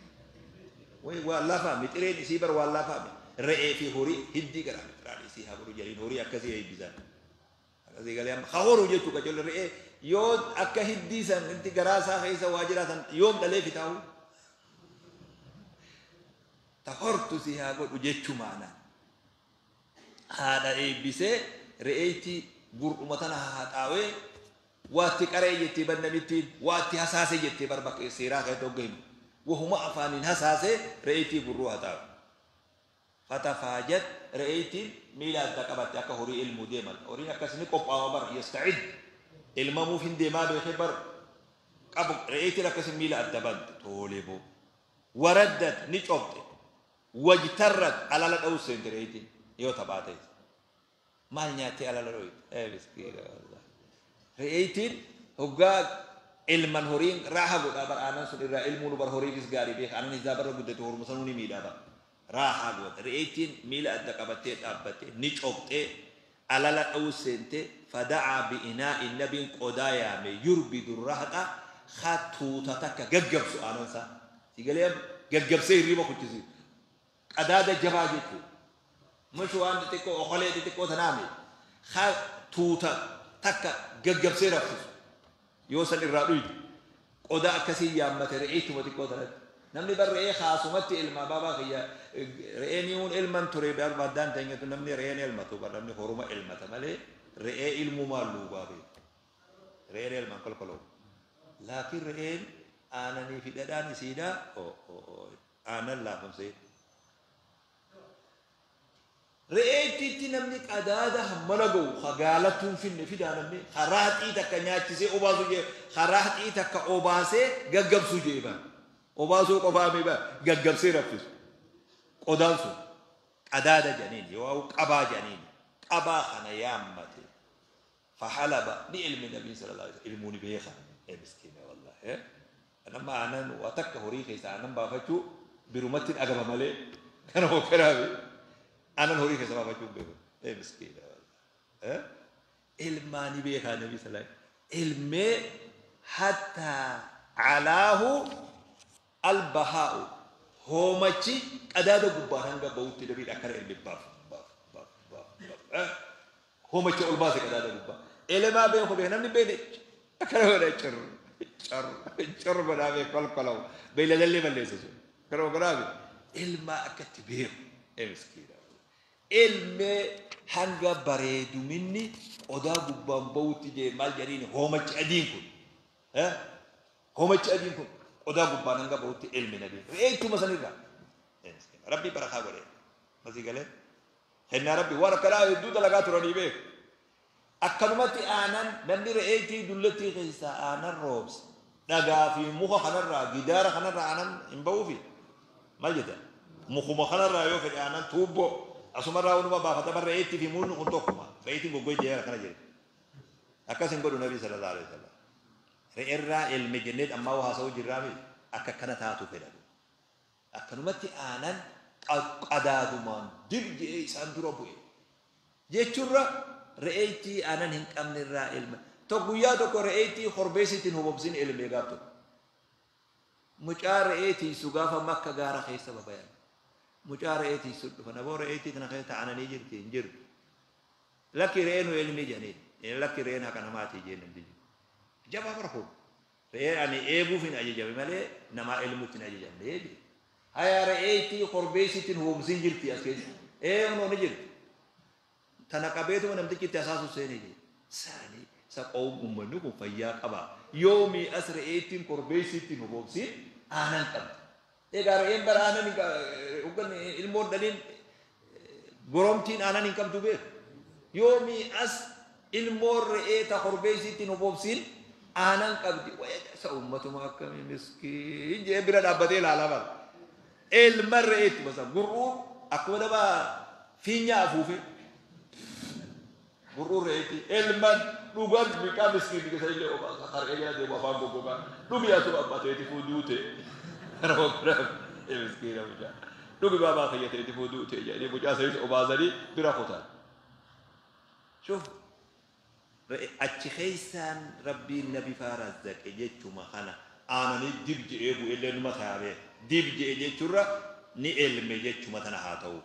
Waan lafaa mixireen isii bar waan lafaa re'ee fi horii hiddii garaa miciraanii isii haa godhu jedhanii horii akkasii eebbisan. Akkasii galee amma horuu jechuu qajeello re'ee yoo akka hiddii san inti garaa isaa keessa waa jiraatan yoom dhalee fitaa'u? Ta hortu si haa godhu jechuu maanaa. Haadha eebbisee re'eetii gur'uma tana haxaawee waatti qaree jettee bar namittiin waatti hasaasee jettee bar bakka seeraa keessatti hogga himu. Wahuma afaaniin hasaasee re'eetii gurruu haxaawe. Fatafaajat re'eetiin miila adda qabatte akka horii ilmuu deeman. Horiin akkas ni qophaawa bar yasta'id. Ilmamuuf hin deemaa beekee bar qabu re'eetiin akkasi miila adda bante toolee boo. Waraddat ni copxe. Wajtarrat alala dha'uu seente re'eetiin yoo taphaa ta'e. Maal nyaattee alala dho'ite? Miskiina wallah. Re'eetiin hoggaa ilman horiin raaha godhaa bar aanan sun irraa ilmuun bar horiifis gaarii beeka aanan isaa barra guddate horuma sanuu ni miidhaa bar. Raahaa godha. Re'eetiin miila adda qabattee dhaabbattee ni cophxee alala dha'uu seente fada'aa bi'inaa'in nabiin qodaa yaame yurbidu rahxa haa tuuta takka gaggabsu aanan isaa. Sigalee gaggabsee hirriba kuchisiisu. Qadaada jabaa jechuudha. Mushu waan xixiqqoo okolee xixiqqoo tanaa miti. Haa tuuta takka gaggabsee raffisu. Yoo san irraa dhuydu. Qodaa akkasii yaammate re'eetuma xiqqoo tanatti. Namni bar re'ee kaasumatti ilma baabaa kiyya re'een yuun ilman ture barbaaddaan teenyatu namni re'een elmatu bar namni horuma elmata malee re'ee ilmumaan luubaa beeku. Re'een elman kolkoloo. Laakiin re'een aananii fi dhadhaan isiidhaa aanan laafamsee. Re'eettiitti namni qadaada hammana ga'u hagaalattuu hin finne fidaa namni haraaxii takka nyaachisee obaasuu jee haraaxii takka obaasee gaggabsuu jee baa. Obaasuu qofaa mi baa gaggabsee raffisu. Qodaan sun qadaada jedhaniin yoo qabaa jedhaniin qabaa kana yaammate. Fahalaba ni ilmi nabii sallallahu alaihi wasallam ilmuu ni beeka. Miskiina wallahi. Nama aanan waa takka horii keessa aanan baafachuu birumatti dhagama malee kana hokkaraafi. Aanan horii keessa baafachuu beeku. Miskiina wallahi. Ilmaa ni beekaa nabii sallallahu alaihi wasallam. Ilmee hattaa alaahu albahaa'u hoomachi qadaada gubbaan hanga bahutti nabiin akkana ilmi baaf baaf baaf baaf baaf. Hoomachi ol baase qadaada gubbaa. Elemaa beeku beeku namni beekne akkana godha cir cir cir godhaa beeku kolkolawu beeyladallee balleessa sun. Kana godhaa ilmaa akkatti beeku. Miskiina. Ilmee hanga bareeduminni qodaa gubbaan bahutti jee maal jedhaniin hoomachi adiin kun. Hoomachi adiin kun qodaa gubbaan hanga bahutti ilmi nabii. Re'eetuma sanirraa. Rabbi barakaa godhe. Masii galee. Kennaa rabbi waan akkanaa hedduu dalagaa turanii beeku. Akkanumatti aanan namni re'eetii dullattii keessaa aanan roobsa. Dhagaa fi muka kanarraa gidaara kanarraa aanan hin bahuufi. Maal jedha? Mukuma kanarraa yoo fedhe aanan tuubboo. Asumarraa waanuma baafata bar re'eettii fi mukni kun tokkuma. Re'eettiin goggoo jeera kana jedhe. Akkas hin godhu nabii sallallahu alaihi wasallam. Re'eerraa ilmi jennee ammaa waa haasa'uu jirraa miti. Akka akkana taatu fedha. Akkanumatti aanan qadaadumaan dib jedhee isaan dura bu'e. Jechuurra re'eettii aanan hin qabnerraa ilma. Tokko guyyaa tokko re'eettii korbeessittiin hobobsin ilmee gaaf tokko. Mucaa re'ee tiisu gaafa makka gaara keessa babayan. Mucaa re'ee tiisu dhufa naboo re'eettii tana keessa aananii jirti hin jirtu. Lakki re'ee nu ilmi jedhaniin. Lakki re'een haqa namaatii jeen namni jiru. Jabaa bara kun. Re'ee ani eeguuf hin ajajame malee namaa ilmuutti hin ajajamne jedhe. Haya re'eettii korbeessittiin hobobsin jirti as keessa. Ee kunoo ni jirti. Tana qabeetuma namtichi itti asaasu seenee jedhe. Saanii isa qawwum uummanni kun fayyaa qaba. Yoomii as re'eettiin korbeessittiin hobobsin aanan qabdi. Egaa re'een bara aanan hin ilmoon dhaliin goromtiin aanan hin qabdu beeku. Yoomii as ilmoon re'ee ta korbeessittiin hobobsin aanan qabdi. Isa uummatuma akkamii miskiin jee bira dhaabbatee ilaalaa bara. Ilma re'eetti basa gurruun akkuma nama fiinyaa afuufe. Gurruun re'eetti ilman dhugan miqaa miskiin keessa illee obaasa harkee jala deemu afaan goggogaa dhugi atu abbaa ta'eeti fuudhuute. Miskiina mucaa. Dhugi baabaa kiyya ta'eeti fuudhuute jedhanii mucaa sanis obaasanii bira kutan. Shuf achi keessaan rabbiin nabi faarazzaqe jechuma kana aananii dib je'ee bu'ellee numa taabee dib je'e jechuurra ni elme jechuma tana haa ta'u.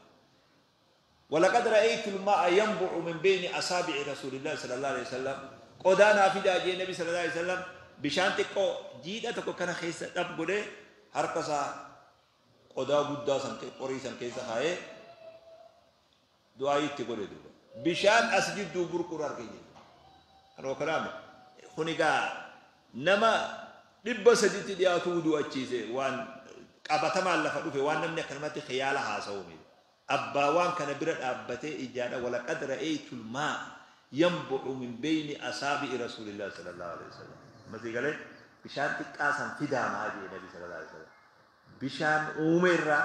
ولقد رأيت الماء ينبع من بين أصابع رسول الله صلى الله عليه وسلم. قدانا في داجي النبي صلى الله عليه وسلم بشان تكو جيدا تكو كان خيسة تبقى هرقصا قدا قدا سنك قري سنك سخاي دعاء تقول دوبا بشان أسجد دوبر قرار كي أنا كلام خنيقا نما dhibba sadiitti dhiyaatu wuduu achiise waan qabatamaan lafa dhufe waan namni akkanumatti khiyaala haasa'u miti. Abbaa waan kana bira dhaabbatee ijaadha walaqad ra'aytu al-maa yanbu'u min bayni asaabi'i rasuulillah sallallahu alaihi wasallam. Masii galee bishaan xiqqaa san fidaa maa jee nabi sallallahu alaihi wasallam. Bishaan uumeerraa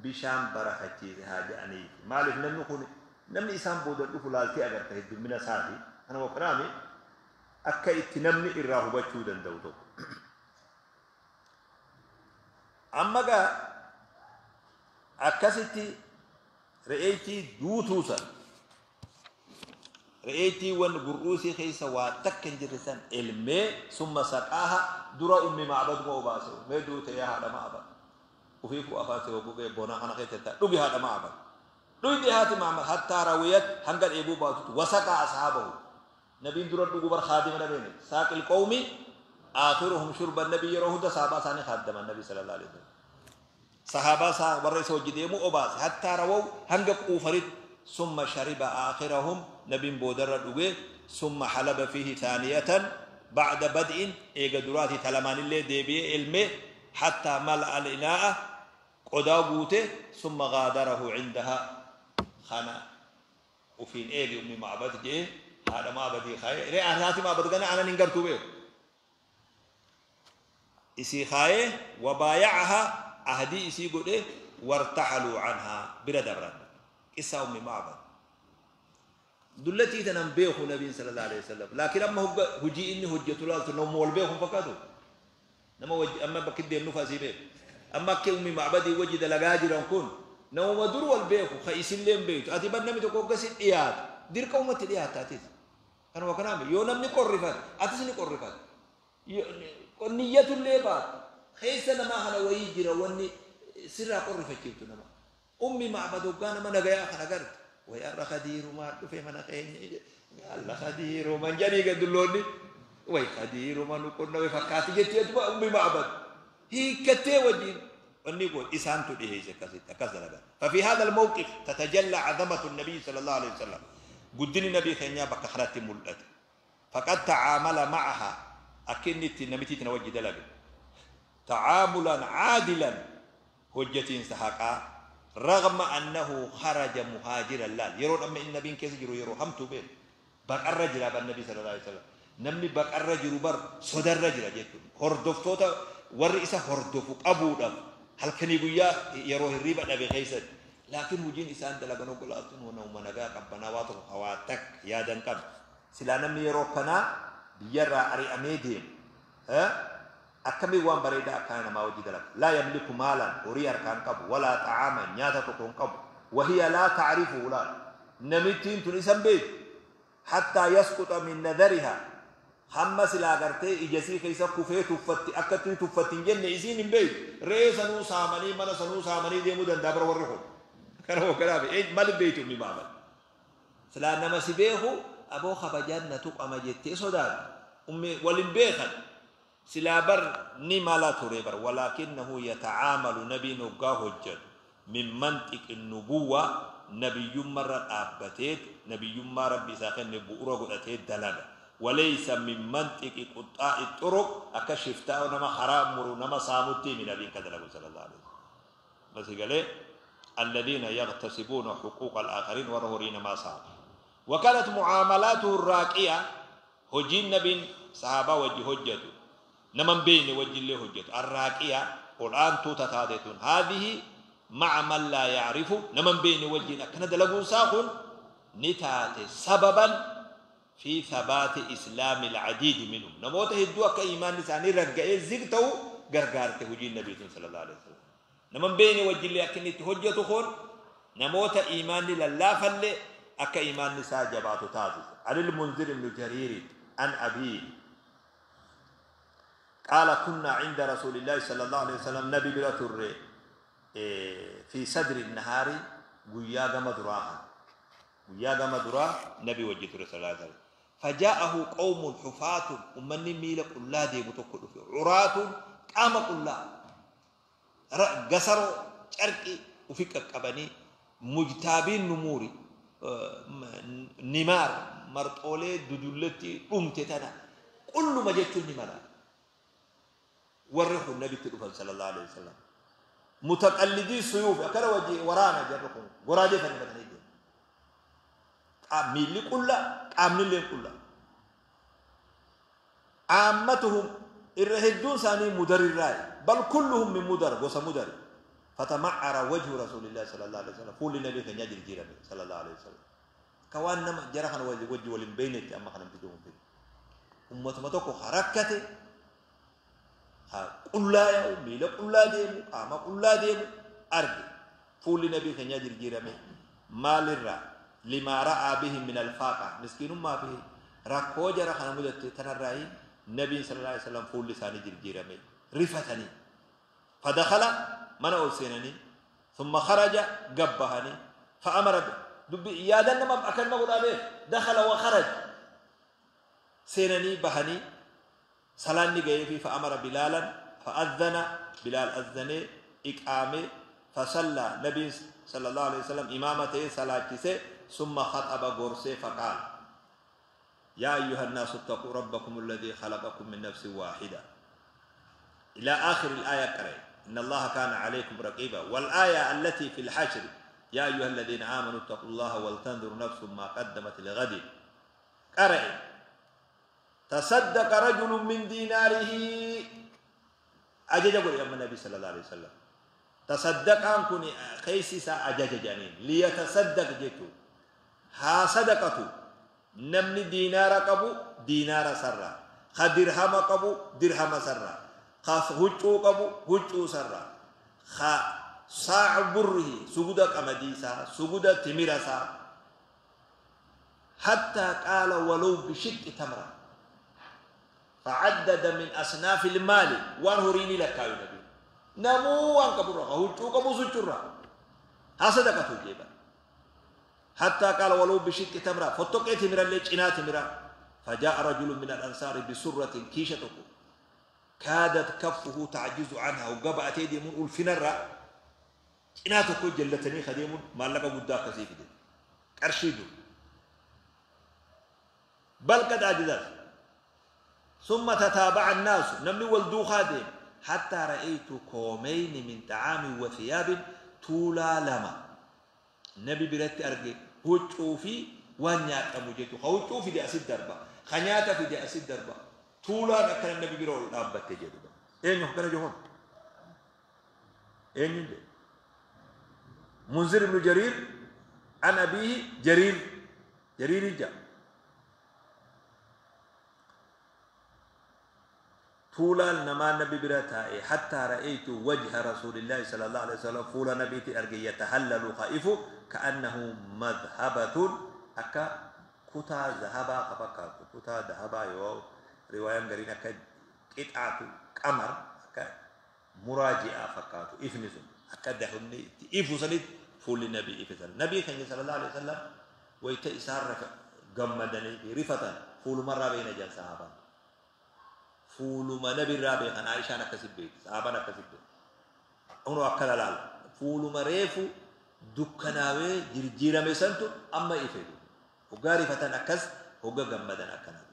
bishaan barakachiise haa jedhaniif. Maaliif namni kun namni isaan booda dhufu laaltee agarta heddummina isaati. Kana waqnaami akka itti namni irraa hubachuu danda'u tokko. Amma gaa akkasitti re'eetii duutuu san re'eetiiwwan gur'uusii keessa waa takka hin jirre san elmee summa saqaaha dura Ummi Macbaduma obaase. Mee duute yaa haadha Macbad, ufiifuu afaan si hoggugee bona kana keessa ta'a, dhugi haadha Macbad, dhuydi haati Macbad hattaa rawiyat hanga dheebuu baatutti. Wasaqaa ashaabahu, nabiin dura dhugu bar khaadima nabeene saaqil qawmi aakhiruhum shurban. Nabii yeroo hunda sahabaa isaanii khaaddaman. Nabii sallallahu alaihi wasallam sahabaa isaa warra isa hojii deemu obaase hattaa rawaw hanga quufanitti. Summa shariba aakhirahum, nabiin boodarra dhuge. Summa halaba fiihi thaaniyatan ba'da bad'in, eega duraati talamaanillee deebi'ee elmee hattaa mala'a al-inaa'a, qodaa guute. Summa gaadarahu cindaha, kana ufiin eegi Ummi Macbad jee haadha Macbadii kaayee. Re'aan haati Macbad gana anan hin gartuu beeku isii kaayee. Wabaayacaha, ahdii isii godhe. Wartaxaluu canhaa, bira dabran. Qissa Ummi Macbad dullatii tanan beeku nabiin sallallahu alaihi wasallam, laakiin amma hogga hujii inni hojjetu laaltu nama wal beeku hin fakkaatu. Nama wajji amma bakki deemnuuf asii beeku. Amma akka Ummi Macbadii wajji dalagaa jiran kun namuma dur wal beeku ka isillee hin beektu. Ati bar namni tokko hogga si dhiyaatu dirqa ummatti dhiyaata atis. Kanuma kanaaf yoo namni qorrifate atis ni qorrifate, niyyatullee baatu keessa namaa kana wayii jira wanni sirraa qorrifachiiftu. Nama Ummi Macbad hoggaa nama nagayaa kana garte, way har'a Khadiirumaa dhufe mana keenya, alla Khadiiruman jedhii gadulloonni, way Khadiiruma nu qunname fakkaati jettee Ummi Macbad hiikkattee wajjin wanni kun isaantu dhiheesse akkasitti akkas dalagan. ففي هذا الموقف تتجلى عظمة النبي صلى الله عليه وسلم، guddinni nabii keenyaa bakka kanatti mul'ate. فقد تعامل معها، akkinni namitti tana wajji dalage تعاملا عادلا، hojjatiinsa haqaa، رغم أنه خرج مهاجرا. Laal yeroo amma inni nabiin keessa jiru yeroo hamtuu beeku baqarra jira bar nabii sallallahu alaihi wasallam. Namni baqarra jiru bar sodarra jira jechuudha. Hordoftoota warri isa hordofu qabuudhaaf halkanii guyyaa yeroo hirriiba dhabe keessatti, laakiin hojiin isaan dalagan oggolaatuun nama nagaa qabbanaa waa tokko hawaa takka yaadan qabdu. Silaa namni yeroo kanaa biyyarraa ari'amee deemu akkamiin waan bareedaa akkana namaa hojii dalaga? لا يملك مالا، horii harkaan qabu، ولا طعاما، nyaata tokko hin qabu. وهي لا تعرفه، laal namittiin tun isan beektu، حتى يسقط من نظرها، hamma silaa gartee ijasii keessa kufee tuffatti akkatti tuffatti hin jenne isiin hin beektu. Re'ee sanuu saamanii mana sanuu saamanii deemuu danda'a bara warri kun. Kana hogganaaf mal beektu Ummi Macbad? Silaa nama si beeku aboo kabajaan na tuqama jettee sodaatu. Ummi walin beekan silaa bar ni mala ture bar. ولكنه يتعامل، nabiin hoggaa hojjetu من منطق النبوة، nabiyyummarra dhaabbateet nabiyyummaa Rabbi isaa kenne bu'uura godhatee dalaga، وليس من منطق قطاع الطرق، akka shiftaa nama haraa muru nama saamutti mi nabiin ka dalagu sallallahu alaihi wasallam. Bas galee الذين يغتصبون حقوق الآخرين ورهورين ما سام. وكانت معاملاته الراقية، hojii nabiin sahaabaa wajji hojjetu naman beeyne wajji illee hojjetu الراقية ol'aantuu tataatetun هذه مع من لا يعرف، naman beeyne wajjiin akkana dalaguun isaa kun ni taate سببا في ثبات إسلام العديد منهم، namoota hedduu akka iimaanni isaanii ragga'ee zig ta'u gargaarte hojiin nabiitiin sallallahu alaihi wasallam. Naman beeyne wajjillee akka inni itti hojjetu kun namoota iimaanni lallaafalle akka iimaanni isaa jabaatu taasise. عن المنذر بن جرير عن أبيه قال كنا عند رسول الله صلى الله عليه وسلم، nabi bira turre، في صدر النهار، guyyaa gama duraa, guyyaa gama duraa nabi wajji ture sallallahu alaihi wasallam. فجاءه قوم حفاة، ummanni miila qullaa deemu tokko dhufe، عراة، qaama qullaa, gasaroo carqii ufi qaqqabanii، مجتابي النمور، نمار marxoolee dudulletti dhumte tana qulluma jechuun ni mala. Warri kun nabitti dhufan sallallahu alaihi wasallam متقلدي السيوف، akkana wajji waraana jarri kun goraadee fannifatanii deemu. Miilli qulla, qaamni illee qulla. عامتهم، irra hedduun isaanii Mudarirraa، بل كلهم من مضر، gosa Mudar. فتمعر وجه رسول الله صلى الله عليه وسلم فول النبي كان يجري جيرا صلى الله عليه وسلم كوان نما جرحنا وجه وجه ولم بينت أما خنا بتجوم فيه أمة ما تكو حركته قل لا يا أمي لا قل لا ديمو أما قل لا ديمو أرجع فول النبي كان يجري جيرا مال الرا لما رأى به من الفاقة مسكين ما فيه ركو جرحنا مدة تنرأي النبي صلى الله عليه وسلم فول لساني جري جيرا رفتني فدخل من أوسينني ثم خرج قبهني فأمر دبي يا دنا ما أكل ما قول أبيه دخل وخرج سينني بهني سلاني جاي فأمر بلالا فأذن بلال أذني إقامة فصلى النبي صلى الله عليه وسلم إمامته صلاة ثم خطب غرسه فقال يا أيها الناس اتقوا ربكم الذي خلقكم من نفس واحدة إلى آخر الآية قرأ إن الله كان عليكم رقيبا والآية التي في الحشر يا أيها الذين آمنوا اتقوا الله ولتنظر نفس ما قدمت لغد قرأ تصدق رجل من ديناره أجج قول يا النبي صلى الله عليه وسلم تصدق أن كوني خيسيسا أجج جانين ليتصدق جيتو ها صدقته نمني دينار قبو دينار سرا خدرهم قبو درهم سرا خاف هجو قبو هجو سرا خا صاع بره سجود قمديسا سجود تمرسا حتى قال ولو بشق تمره فعدد من أصناف المال وانهريني لك يا نبي نمو وان قبو هجو قبو سجرا ها صدقته جيبا حتى قال ولو بشق تمره فتقي تمرا لجنا تمرا فجاء رجل من الأنصار بسرة كيشته كادت كفه تعجز عنها وقبعت يدي من الفنرة إناتك جلتني خديم ما لك بدا كسيف دي أرشيد بل قد عجزت ثم تتابع الناس نمني ولدو خادم حتى رأيت كومين من طعام وثياب تولا لما نبي برت أرجي هو في وانيا أموجيتو هو في دي أسد دربا خنياتا في دي أسد دربا تولا أكل النبي برول أبت تجدوا إيه نحكي جهون إيه نجي منذر بن جرير عن أبيه جرير جرير جاء تولا نما النبي برتاء حتى رأيت وجه رسول الله صلى الله عليه وسلم فولا نبيتي أرجي يتهلل خائف كأنه مذهبة أكا كتا ذهبا خفكا كتا ذهبا يو رواية قرينة كقطعة قمر مراجعة فكاتو إفنزون أكدهني إفوسني فول النبي إفسن النبي صلى الله عليه وسلم ويتأثر جمدني رفة فول مرة بين جل صحابة فول ما نبي رابع أنا عائشة أنا كسب بيت صحابة أنا كسب بيت أنو أكل لال فول ما ريفو دكناوي جرجيرة مسنتو أما إفيدو وقاري فتن أكس هو جمدنا أكنا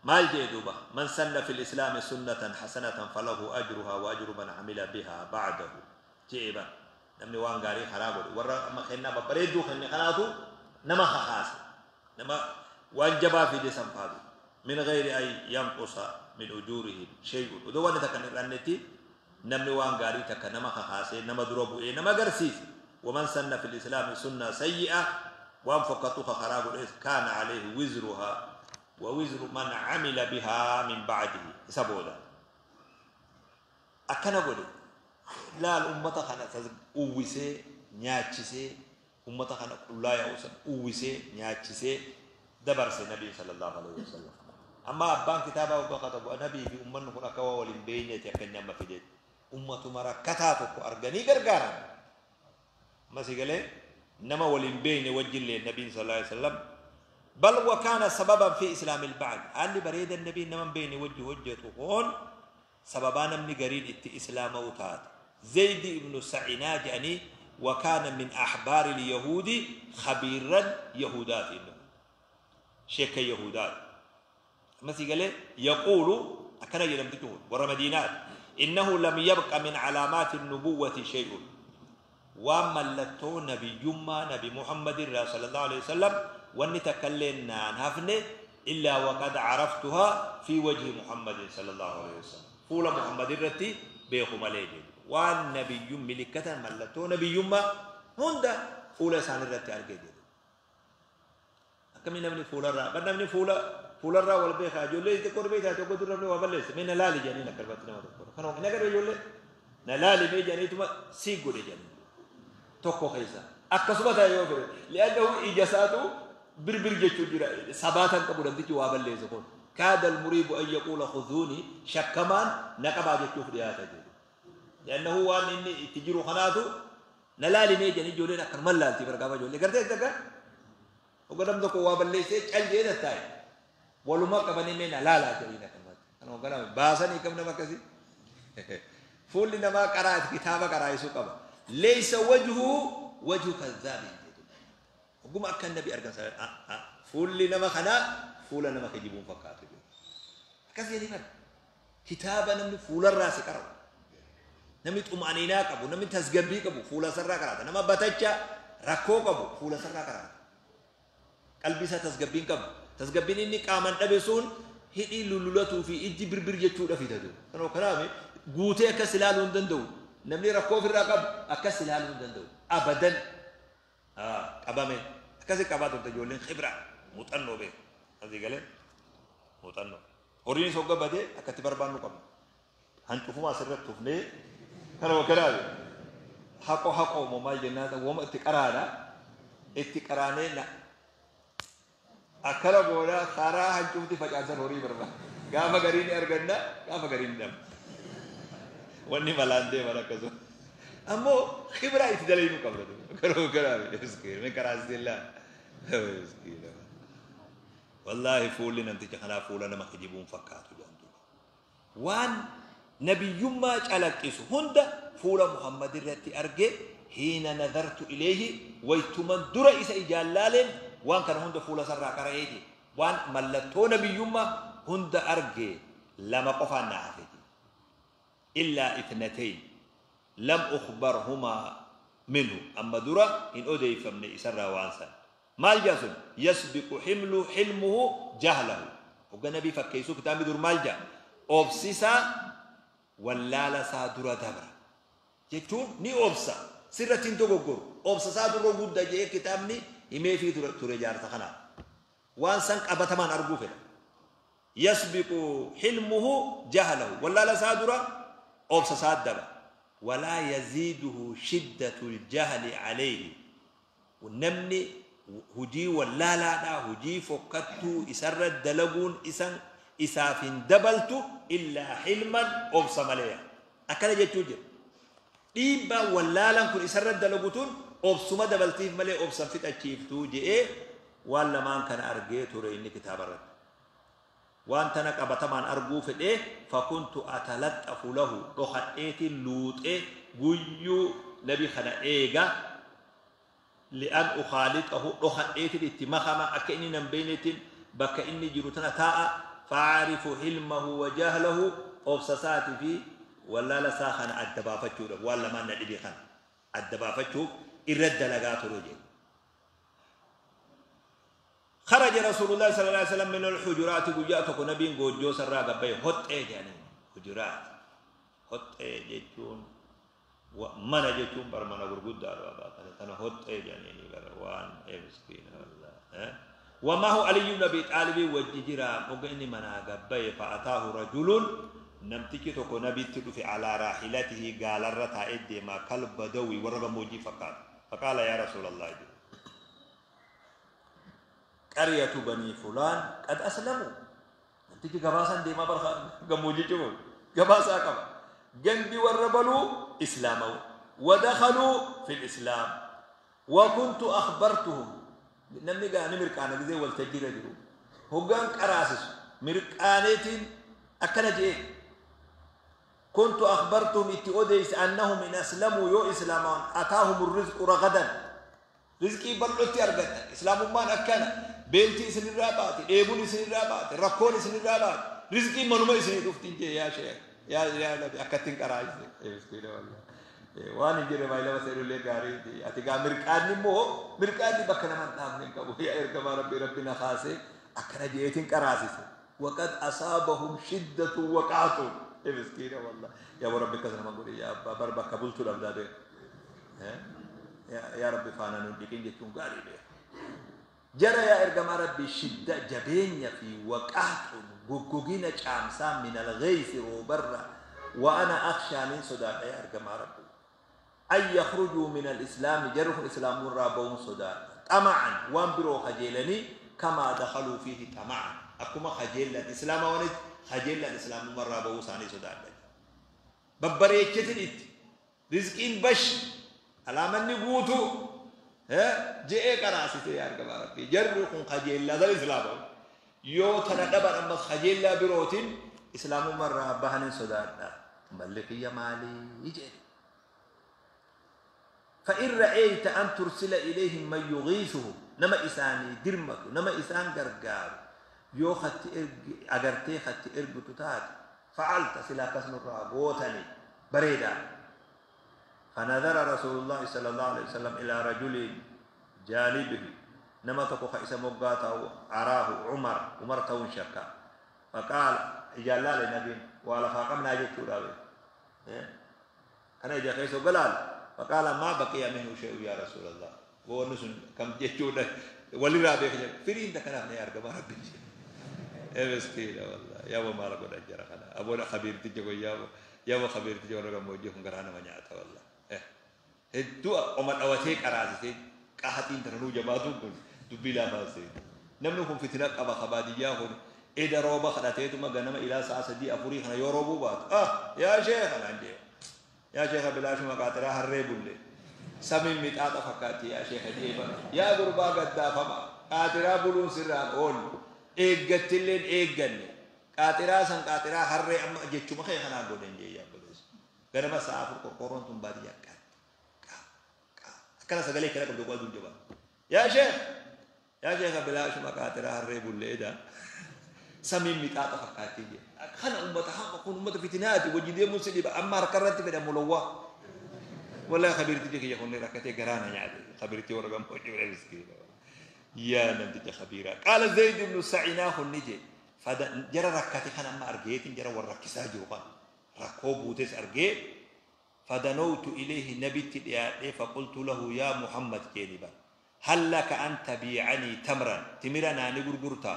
ما الجدوبة من سن في الإسلام سنة حسنة فله أجرها وأجر من عمل بها بعده جيبا نمني وان غاري خراب ورا ما خلنا ببريدو خلنا خناتو نما خاص نما وان جبا في دي سنفادو من غير أن ينقص من أجوره شيء ودو وان تكن رنتي نمني وان غاري تك نما خاص نما دروبو إيه نما غرسيس ومن سن في الإسلام سنة سيئة وان فقطوها خراب كان عليه وزرها ووزر من عمل بها من بعده سبودا أكنا قولي لا الأمة خنا أوسي نياتشي أمة خنا لا يوسن أوسي نياتشي دبرس النبي صلى الله عليه وسلم أما أبان كتابه وقتبه النبي في أمة نكون أكوا ولمبين يتكلم ما في ديت أمة مرة كتاتك أرجاني غرغارا ما سيقولي نما ولمبين وجه النبي صلى الله عليه وسلم بل وكان سببا في إسلام البعض قال لي بريد النبي نما بين وجه وجهته هون سببان من قريد ات إسلام وتات زيد بن سعناج يعني وكان من أحبار اليهود خبيرا يهودات إنه شيخ يهودات مثل قال يقول أكن يلمتكون ورا مدينات إنه لم يبق من علامات النبوة شيء وما لتو نبي يما نبي محمد صلى الله عليه وسلم ونتكلمنا عن هفنه إلا وقد عرفتها في وجه محمد صلى الله عليه وسلم فول محمد الرتي beeku malee jedhu. Waan nabiyyum milikkatan mallattoo nabiyyummaa hunda fuula isaanirratti argee jedhu. Akkamii namni fuularraa bar namni fuularraa wal beekaa ijoollee xixiqqoo beekaa tokko dur namni waa balleesse mee na laali jedhaniin akkanumatti nama tokko kana hin agarre ijoollee na laali mee jedhaniituma sii godhe jedhaniin tokko keessa akkasuma ta'e yoo fedhe li'annahu ija isaatu birbir jechuu jira sabaatan qabu namtichi waa balleesse kun kaada almuriibu an yaquula khuzuuni shakkamaan na qabaa jechuuf dhiyaata jedhu li'annahu waan inni itti jiru kanaatu na laali mee jedhanii ijoolleen akkanuma laalti bargaafa ijoollee gartee takka hogga namni tokko waa balleessee cal jedhee tattaa'e waluma qabanii mee na laalaa jedhanii akkanumatti kan hogganame baasanii kam nama akkasii fuulli namaa qaraa kitaaba qaraa'isuu qaba leeysa wajhu wajhu kazzaabi jedhu hogguma akka nabi argan fuulli nama kanaa fuula nama kijibuun fakkaatu jedhu akkas jedhanii bara kitaaba namni fuularraa si qara'u namni xuma'aniinaa qabu namni tasgabbii qabu fuula sarraa qaraata nama batacha rakkoo qabu fuula sarraa qaraata qalbii isaa tasgabbiin qabu tasgabbiin inni qaaman dhabe sun hidhii lululatuu fi ijji birbir jechuudha fidatu kanoo kanaaf guutee akkas ilaaluu hin danda'u namni rakkoo ofirraa qabu akkas ilaaluu hin danda'u abadan qabame akkasi qabaa turte ijoolleen khibra muuxannoo beeku asii galee muuxannoo horiin hogga badee akkatti barbaannu qabna hancufumaa asirratti tufnee kanoo kanaaf haqoo haqoo moo maal jennaan wama itti qaraana itti qaraanee na akkana booda karaa hancufti facaasan horii barbaada gaafa garii ni arganna gaafa garii ni dhabna wanni malaan deeman akkasuma ammoo khibraa itti dalaynuu qabna garuu karaa miskiin min karaa sillaa miskiin wallaahi fuulli namticha kanaa fuula nama kijibuun fakkaatu jedhamtu waan nabiyyummaa calaqqisu hunda fuula Muhammad irratti arge hiina nadartu ilayhi waytuman dura isa ijaan laaleen waan kana hunda fuula sarraa qara'eeti waan mallattoo nabiyyummaa hunda arge lama qofaan na hafeti illaa ithnatayn lam ukhbarhumaa minhu amma dura hin odeeyfamne isarraa waan san maal jaa sun yasbiqu xilmuhu jahlahu hogga nabii fakkeessuu kitaabni dur maal jaa obsisaa wallaala isaa dura dabra jechuun ni obsa sirratti hin dogoggoru obsa isaa dura gudda jee kitaabni himee fi ture jaarsa kanaaf waan san qabatamaan arguu fedha yasbiqu xilmuhu jahlahu wallaala isaa dura obsa isaa daba walaa yaziiduhu shiddatu ljahli calayhi namni hujii wallaalaadhaa hujii fokkattuu isarra dalaguun isan isaaf hin dabaltu illaa xilman obsa malee akkana jechuu jira dhiibbaa wallaalaan kun isarra dalagutuun obsuma dabaltiif malee obsan fixachiiftuu je'ee waan lamaan kana argee ture inni kitaaba irratti waan tana qabatamaan arguu fedhee fakuntu atalaxafu lahu dhokadheetiin luuxee guyyuu nabi kana eega li'an ukhaalixahu dhokadheetiin itti makama akka inni nan beeyneetiin bakka inni jiru tana taa'a faarifu hilmahu wa jahlahu obsa isaati fi wallaala isaa kana adda baafachuudhaaf waan lamaan na dhibe kana adda baafachuuf irra dalagaa ture jedhe. خرج رسول الله صلى الله عليه وسلم من الحجرات قجاتك نبي قجو سرا قبي هط يعني حجرات هط جتون ومن جتون برمنا غرغد دار انا هط يعني وان مسكين والله وما هو علي بن ابي طالب وججرا وغني منا قبي فاتاه رجل نمتكي تكو نبي تدفي على راحلته قال الرتا ادي ما كلب بدوي ورغموجي فقال فقال يا رسول الله قرية بني فلان قد أسلموا نمتكي قباسا دي ما برخا قموجي جمو قباسا قبا جنبي والربلوا إسلاموا ودخلوا في الإسلام وكنت أخبرتهم نمني قال نمركانا زي والتجيرة جرو هو قان قراسس مركانيتين أكنا جئ كنت أخبرتهم إتئوديس أنهم إن أسلموا يو إسلامان أتاهم الرزق رغدا رزقي بلوتي أرغدا إسلام ما أكنا بيلتي إسن الرابات إيبون إسن الرابات ركون إسن الرابات رزقي منو إسن رفتين يا شيخ يا يا نبي أكتين كرايس والله waan hin jirre baay'ee lama seerullee gaariiti ati gaa mirqaanni immoo mirqaanni bakka nama hin dhaabne hin qabu yaa ergamaa rabbii rabbi na kaasee akkana jeetiin qaraasise waqad asaabahum shiddatu waqaatu Miskiina wallah. Yaa Rabbi akkas nama godhe yaa abbaa bar bakka bultuu dhabdaa beeku. Yaa Rabbi faana nuun dhiqin jechuun gaarii beeku. Jara yaa ergamaa Rabbi shidda jabeenya fi waqaaxuun goggogina caamsaa min alghaysi roobarra wa ana akhshaa nin sodaadha yaa ergamaa Rabbi. An yakhrujuu min alislaami jarri kun islaamurraa ba'uun sodaadha. Xama'an waan biroo kajeelanii kamaa dakhaluu fiihi xama'an akkuma kajeellan islaama wanitti kajeellan islaamumarraa ba'uu isaanii sodaadha. Babbareechetin itti rizqiin bash alaamanni guutuu je'ee qaraasise yaa ergamaa Rabbii jarri kun kajeellaa san islaama yoo tana dhaban ammas kajeellaa birootiin islaamummarraa bahanin sodaadha. Malli kiyya maalii jedhe. فإن رأيت أن ترسل إليهم من يغيثهم نما إساني درمك نما إسان غرغار يو خت أغرتي خت إرجو تتات فعلت سلا كسن الرابوتني بريدا. فنظر رسول الله صلى الله عليه وسلم إلى رجل جانبه نما تقو خيس مقاته أراه عمر عمر تون شكا فقال إجلال النبي وعلى فاقمنا جتورا كان إجا خيس وقلال. فقال ما بقي منه شيء يا رسول الله. ونسن كم جتورا ولي رابي فرين دكنا يا ربي مسكين والله يا أبو مالك ودجرة خنا أبونا خبير تجوا يا أبو خبير تجوا رجع موجه غرانا منياتا والله الدعاء عمر أوتيك أرازتي كهاتين ترنو جماعتهم كل دبلا فاسد نمنهم في تلك أبا خبادية هون إذا روبا خلاتي ما جنما إلى ساعة سدي أفوري خنا يروبو بات يا شيخ أنا عندي يا شيخ بلاش ما قاترا هرب لي سمين متعة فكاتي يا شيخ ديما يا غربا قد فما قاترا بلون سران أول eeggattilleen eegganne qaaxiraa san qaaxiraa harree amma jechuma kee kanaan godhan jee yaa boleessu ganama sa'a afur qorqorroon tun baadiyyaa qaa qaa akkana sagalee kana qabdu qo'atu jaba yaa sheekh yaa sheekha bilaashuma qaaxiraa harree bulleedha samiin mixaaxa fakkaattii jee kana ummata hamma kun ummata fitinaati wajji deemuun si dhiba amma harka irratti fedhamu lowwaa wallahi khabiirtichi kiyya kun rakkatee garaana nyaate khabiirtii warra gammoojjii miskiina يا نمتج خبيرا. قال زيد بن سعيناه النجي فجرى ركعتي خنا ما أرجيت جرى وركسا جوقا ركوب وتس أرجي فدنوت إليه نبت فقلت له يا محمد كينبا هل لك أن تبيعني تمرا تمرا ناني غرغرتا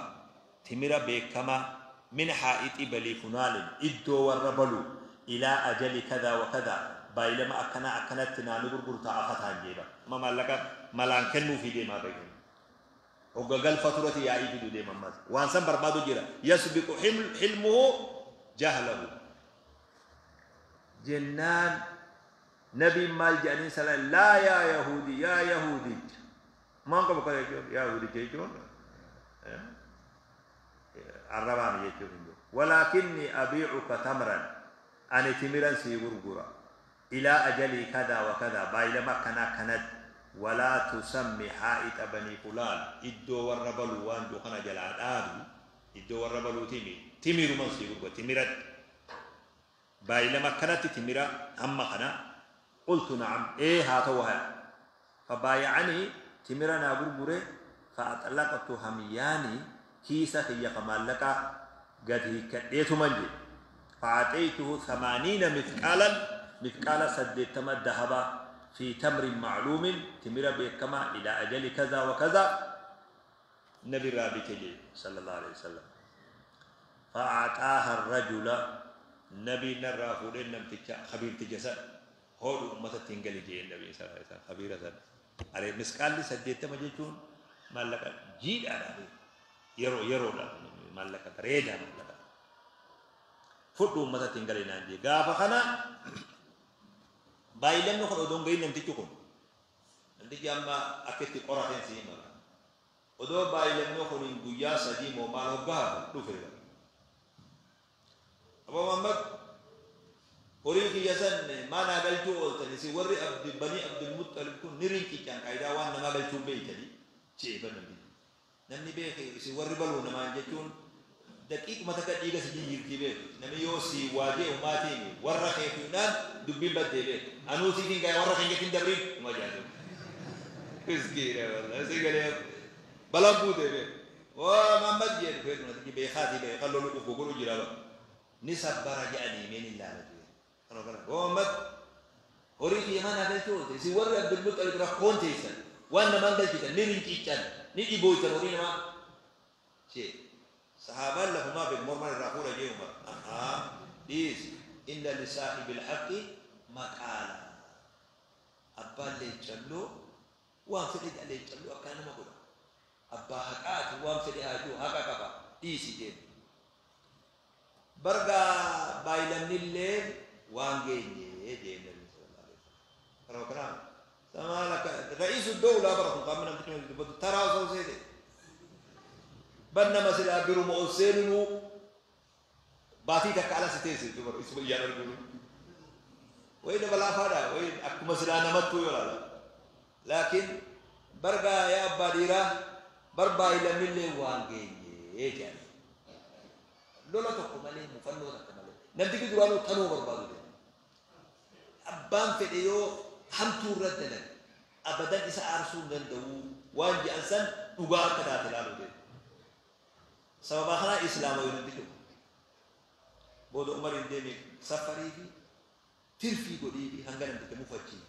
تمرا بكما من حائط بلي فنال إدو والربلو إلى أجل كذا وكذا بايلما أكنا أكنت ناني غرغرتا أفتان جيبا ما مالك ملان كنو في ديما بينهم وقال فترة يا عيد دي محمد وانسان بربادو جرا يسبق حلمه جهله جنان نبي مال جانين سلام لا يا يهودي يا يهودي ما قبل قال يا يهودي جيجون الربان يجون ولكني أبيعك تمرا أنا تمرا سيغرغرا إلى أجل كذا وكذا بايلما كنا كند ولا تسمي حائط بني فلان إدو والربلو وان دوخنا جلال آدو إدو والربلو تيمي تيمي رومانسي يقول تيميرت بايلما كانت تيميرا هم خنا قلت نعم إيه هاتوها فبايعني تيميرا نابربوري فأطلقت همياني كيسة هي كمالك قد هي كديت منجي فأعطيته 80 مثقالا مثقال سديتما الذهب في تمر معلوم تمر بكما إلى أجل كذا وكذا نبي رابي تجي صلى الله عليه وسلم فأعطاها الرجل نبي نرى فلان نمتك خبير تجسد هو أمة تنقل جي النبي صلى الله عليه وسلم خبيرة عليه مسكال لي سديت ما جيتون ما لك جيد أنا يرو يرو لا ما لك بريدة ما لك فلو أمة تنقل نانجي قافة خنا بايلن نخن أدون غير نمتك كون نمتك أما أكيد قراتين سيما أدو بايلن نخن إن قيا سديم وما له قاب لفرق أبو محمد horii kiyya san maa naa galchuu ooltani si warri abdi banii Abdulmuttalib kun ni rinkichaan qaayidaa waan namaa galchuu beeytani jeeban namni namni beeke si warri baluu namaan jechuun daqiiquma takka dhiiga si jijjiirtii beeku namni yoo si waajee umaatiin warra keefuudhaan dubbiin baddee beeku anuu siitiin gaa'e warra keenya ittiin dabriin uma jaatu miskiina wallah si galee balaan buutee beeku waa Muhammad jedhu feetu natichi beekaatii beekaa lolu dhufu godhu jira ba Ni sabbara jedhanii meen hin laalatu. Kana kana Muhammad horii kiyya mana galchuu isin warri Abdul Muttalib rakkoon teessan waan namaan galchitan ni rinciiccan ni dhibooytan horii namaa jee. Sahaabaan lafumaa beek morman irraa fuudha jee Umar. Ahaa, dhiis, inna lisaahibil haqqi maqaala. Abbaan leencalloo waan fedhe jedha, leencalloo akkaan nama godha. Abbaa haqaati, waan fedhe haa jiru haqa qaba, dhiisi jeen. Bargaa baay'ilannillee waan geenye jeen Nabi sallallahu alaihi wasallam. Karoo kanaa samaa lakka ra'iisu dawlaa bara kun qaamni namtichi namni dubbatu taraa osoo seete. Bar nama silaa biruma ol seenuu baatii takka ala si teessiftu bar isuma iyyaan arguu. Wayi nama laafaadha, wayi akkuma silaa namattuu yoo laala. Laakiin bargaa yaa abbaa dhiiraa bar baay'ilannillee waan geenye jedhan. Lola tokko malee, mufannoo takka malee. Namtichi duraanuu tanuu barbaadu deema. Abbaan fedhe yoo hamtuu irratti dalage abadan isa aarsuu hin danda'u, waan je'an san dhugaa akka taate ilaaluu deema. Sababa kanaa islaama yoo namtichi kun. Booda Umar hin deeme safarii fi tirfii godhii fi hanga namticha mufachii.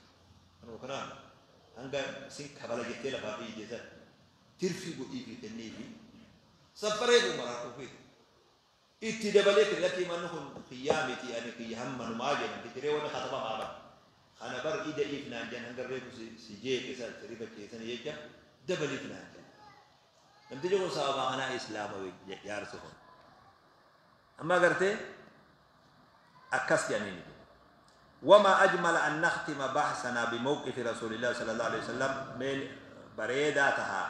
Kanuma kanaan hanga sin kabala jettee lafaa fi ijjeessan tirfii godhii fi kennii fi safaree Umar harka ofiiti. Itti dabalee kenne, lakkii, manni kun kiyyaa miti, ani kiyya hammanumaa jedhan. Namtichi ree wanni katabamaa bara. Kana bar ida iif naan jedhan, hanga reefu si jeeqe san si rifachiisan jecha dabaliif naan jedhan. Namtichi kun sababa kanaa islaama jaarsi kun. Amma agartee akkas jedhanii. وما أجمل أن نختم بحثنا بموقف رسول الله صلى الله عليه وسلم من بريداتها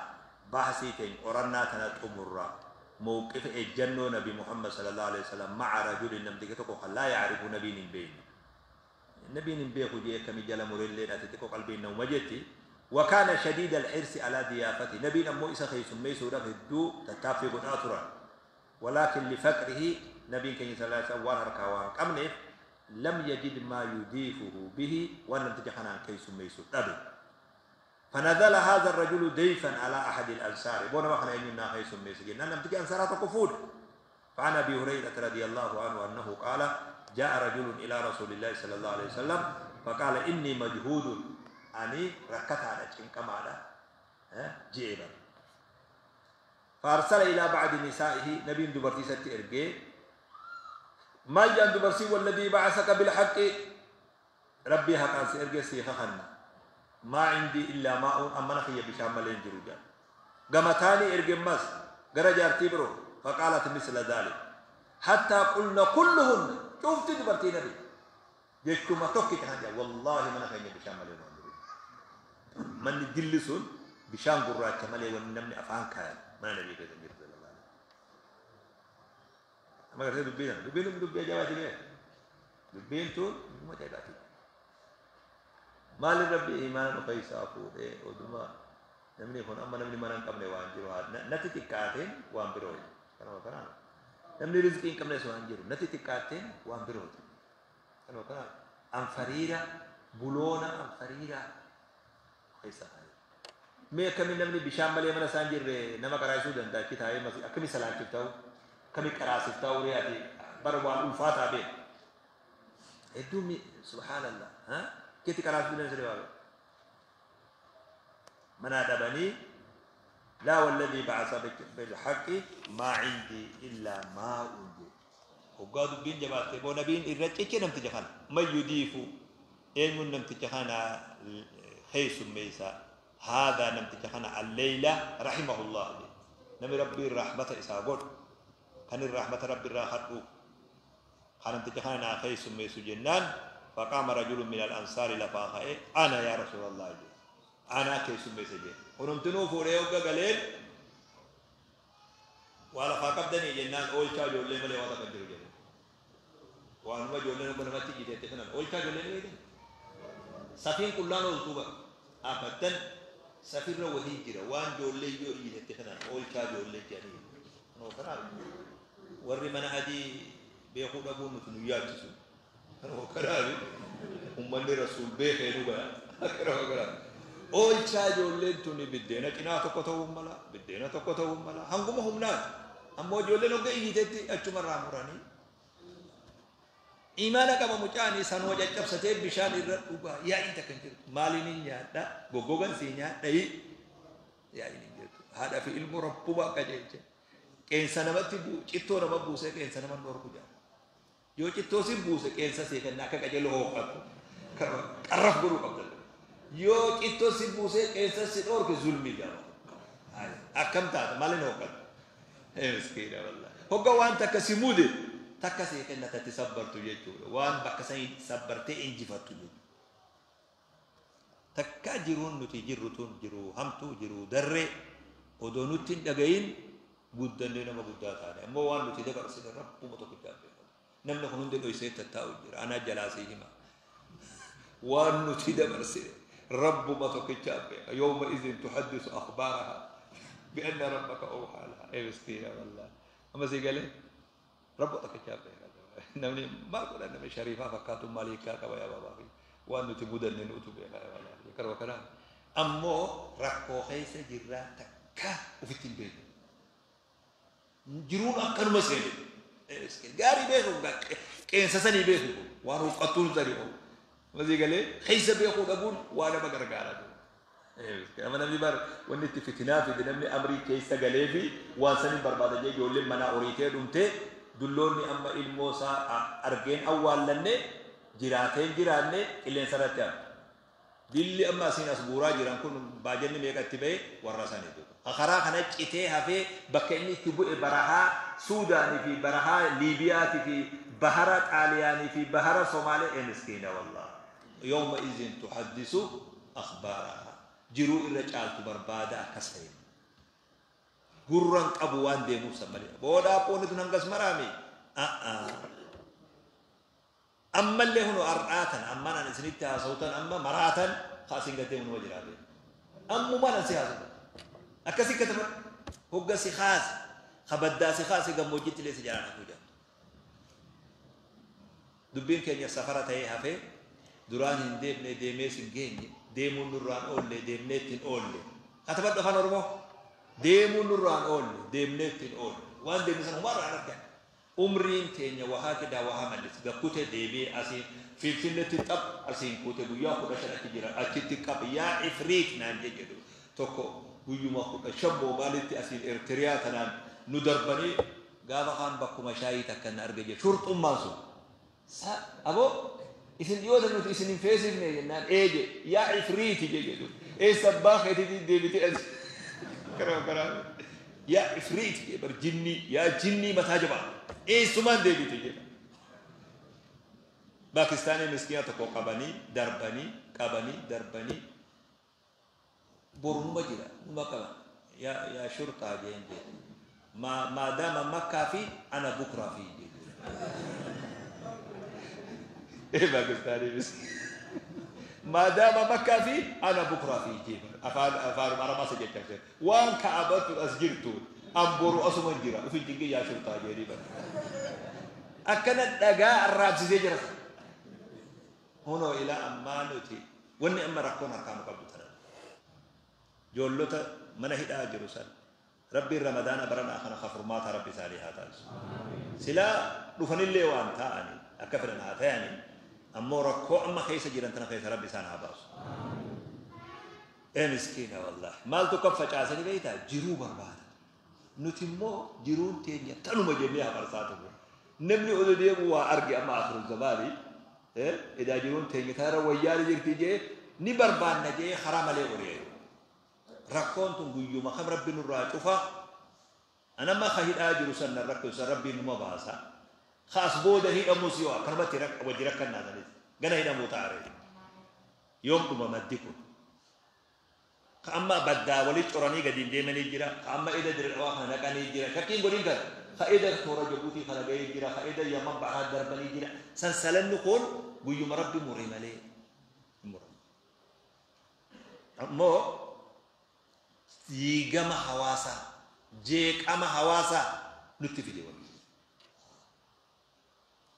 بحثي تين قرنا تنت أمرا موقف الجنة نبي محمد صلى الله عليه وسلم مع رجل نمتك لا يعرف نبي بين نبي بيخو جي كم جل مريل أتتكو قلبي نوم جتي. وكان شديد الحرص على ضيافته، نبي نمو إسا خيسم ميسو رفه الدو تتافي قناطرا، ولكن لفقره نبي كان صلى الله عليه وسلم وان قمنف لم يجد ما يضيفه به وان لم تجحنا كيس ميسو أبي. فنزل هذا الرجل ضيفا على أحد الأنصار بونا ما خنا يننا خيس ميسو جنا لم تجي أنصار تقفود. فعن أبي هريرة رضي الله عنه أنه قال جاء رجل إلى رسول الله صلى الله عليه وسلم فقال إني مجهود أني ركت على كما على جيبا. فأرسل إلى بعض نسائه، نبي دبرتي ست إرجي ما جان دبرسي والذي بعثك بالحق ربي حقا سيرجي سيخنا ما عندي إلا ماء أما نخي بشام لين جروجا قمتاني إرجي مس قرجة ارتبرو. فقالت مثل ذلك حتى قلنا كلهن شفت دبرتي نبي جيتو ما توكي تهجا والله ما نخي بشام لين جروجا من دلسون بشام قرات مالي ونمني أفعان كان ما نبي كذا جرت الله. ما قلت دبينا دبينا دبيا جواتي بيه دبين تون ما جواتي مال ربي إيمان وقيس أفود ودما نمني هون أما نمني ما نقبل وان جرو نتي تكاتين وان بروي كنا كنا نمني رزقين قبل سوان جرو نتي تكاتين وان بروي كنا كنا أنفريرة بولونا أنفريرة قيس mee akkamiin namni bishaan malee mana isaan jirre nama qaraasuu danda'a achi taa'ee akkamii salaachif ta'u akkamii qaraasif ta'u re'aati bara waan ulfaataa beeku hedduu subhaanallah ha keetti qaraasuu danda'a siree baabee manaa dhabanii. لا والذي بعث بالحق ما عندي إلا ماء. وقالوا دبين جبات بو نبيين الرجل نمت جخنا ما يضيف اين نمت جخنا خيس ميسا هذا نمت جخنا الليلة رحمه الله نمي ربي الرحمة إسابور كان الرحمة ربي الراحة خانمت جخنا خيس ميسو جنان. فقام رجل من الأنصار لفاخه أنا يا رسول الله أنا كيس ميسا جن ونمتنو فوريو قليل ولا فاقبدني جنان أول شاء جولي ملي واتا قدر جنان وأنا ما جولي نبنا ما تيجي تتفنن أول شاء جولي ملي سفين كلنا أولتوبة أبداً سفير وهي جرا وان جولي يو يتفنن أول شاء جولي جاني أنا كنا وري من هذه بيخوض أبو نتنيات تسو أنا كنا هم من رسول بيخينو بقى كنا كنا oolchaa ijoolleen tuni biddeena cinaa tokko ta'uu mala, biddeena tokko ta'uu mala, hanguma humnaati. Ammoo ijoolleen hogga iyyitetti achumarraa muranii Imaana qaba mucaani sanuma caccabsatee bishaan irra dhugaa yaa'iin takka hin jirtu. Maaliin hin nyaadha? Goggogan sii nyaadha yaa'iin hin jirtu. Haadha fi ilmoo rabbuma qajeelche. Qeensa namatti cittoo nama buusee qeensa nama dhorku jira. Yoo cittoo si buuse qeensa sii kenna akka qajeeloo hooqattu. Qarraf godhuu qabda. Yoo cittoo si buusee qeensa si dhorke zulmii jedhama. Akkam taata maaliin hooqattu? Miskiina wallahi. Hogga waan takka si mude takka sii kenna tatti sabbartu jechuudha. Waan bakka sanii sabbartee injifattu jechuudha. Takka jiruun nuti jirru tun jiru hamtuu jiru darree odoo nutti hin dhagayin guddannee nama guddaa taane. Ammoo waan nuti dabarsine rabbuma tokkichaa beekama. Namni kun hundi dhoysee tattaa'u jira. Anaa jalaa sii hima. Waan nuti dabarsine rabbuma tokkichaa beeka. Yawma idhin tuhaddisu akhbaaraha bi'anna rabbaka awhaa laha. Ee miskiina wallahi. Amma sii galee rabba tokkichaa beeka. Namni maal godhan namni shariifaa fakkaatu maal hiikkaa qaba yaa baabaa fi waan nuti mudanne nutu beeka yaa baabaa. Karuma kanaan ammoo rakkoo keessa jirraa takka ofitti hin beeknu. Jiruun akkanuma seene. Gaarii beeku qeensa sanii beeku waan huqqattuun sanii qabu. Masii galee keessa beekuu dhabuun waa nama gargaara. Amma namni bar wanni itti fitinaa fide namni amrii keessa galee fi waan sanii barbaada jee ijoolleen manaa horiitee dhumtee dulloonni amma ilmoo isaa argeen awwaallanne jiraateen jiraanne qilleensa irratti hafu. Dilli amma asiin as guuraa jiran kun baajanni meeqa itti ba'e warra saniitu. Karaa kana citee hafee bakka inni itti bu'e barahaa Suudaanii fi barahaa Liibiyaatii fi bahara Xaaliyaanii fi bahara Somaalee ee miskiina wallah. Yawma izin tuhaddisu akhbaaraha. Jiruu irra caaltu barbaada akkas ta'e. Gurran qabu waan deemuuf san malee. Booda aphoonni tun hangas maraami. Ammallee hunu har'aatan ammaan an isinitti haasa'utan amma maraatan kaasiin gaddee hunuma jiraate. Ammumaan an si haasa'u. Akkasii kataba hogga si kaase kabaddaa si kaase gammoojjitti illee si jalaan hafuu jira. Dubbiin keenya safara ta'ee hafee duraan hin deemne deemees hin geenye deemuun nurraan oolle deemnee ittiin oolle. Katabadhu afaan Oromoo deemuun nurraan oolle deemnee ittiin oolle waan deemne sana humarraan argan. Umriin teenya wahaa kidaa wahaa mallis gakkute deebi'ee asiin finfinnetti xap asiin kute guyyaa 15 achi jira achitti qab yaa ifriit naan jedhu tokko guyyuma 15 moo maalitti asiin Eertiriyaa tanaan nu darbanii gaafa kaan bakkuma shaayii takka na arge jedhu shurxummaan sun sa aboo isin dhiyoota nuti isin hin feesifne jennaan ee je yaa ifriiti je jedhu eessa abbaa keetiitiin deebitee as karaa karaa yaa ifriiti je bar jinnii yaa jinnii mataa jabaa eessumaan deebite jedha. Paakistaanii miskiina tokko qabanii darbanii qabanii darbanii boru numa jira numa qaba yaa shurxaa jeen jedhe maadaama makkaa fi ana bukraa fi jedhe. Paakistaanii miskiina maadaama makkaa fi ana bukraa fi jedhe afaan afaan arabaa isa jechaa waan ka'abatu as jirtu an boru asuma jira ufin jingi yaa shurxaa jedhii bara. Akkana dhagaa arraabsisee jira. Hunoo ilaa ammaa nuti wanni amma rakkoon harkaa nu qabdu tana. Ijoollota mana hidhaa jiru san rabbiin ramadaana baranaa kana kafurmaata rabbi isaanii haa taasisu. Silaa dhufanillee waan ta'anii akka fedhan haa ta'anii ammoo rakkoo amma keessa jiran tana keessa rabbi isaan haa baasu. Ee miskiina wallahi maaltu kan facaasanii beektaa jiruu barbaada. Nuti immoo jiruun teenya tanuma jennee hafarsaa turre. Namni odoo deemu waa arge amma akhiru zamaanii edaa jiruun teenya tanarra wayyaani jirti jee ni barbaanna jee karaa malee ori'e. Rakkoon tun guyyuma kam rabbi nurraa cufa anamma ka hidhaa jiru san nan rakkisu san rabbiin numa baasa. Ka as booda hidhamus yoo akkanumatti wajji rakkannaa sanis gana hidhamuu ta'a yoom dhuma maddi kun. Ka amma baddaa walitti coranii gadi hin deemanii jira. Ka amma ida dirqawaa kana naqanii jira. Shakkiin godhin kana. Ka ida toora Jabuutii kana gahee jira. Ka ida Yaman bahaa darbanii jira. Sansalanni kun guyyuma rabbi mure malee hin muramu. Ammoo diigama hawaasaa, jeeqama hawaasaa nutti fide wanni.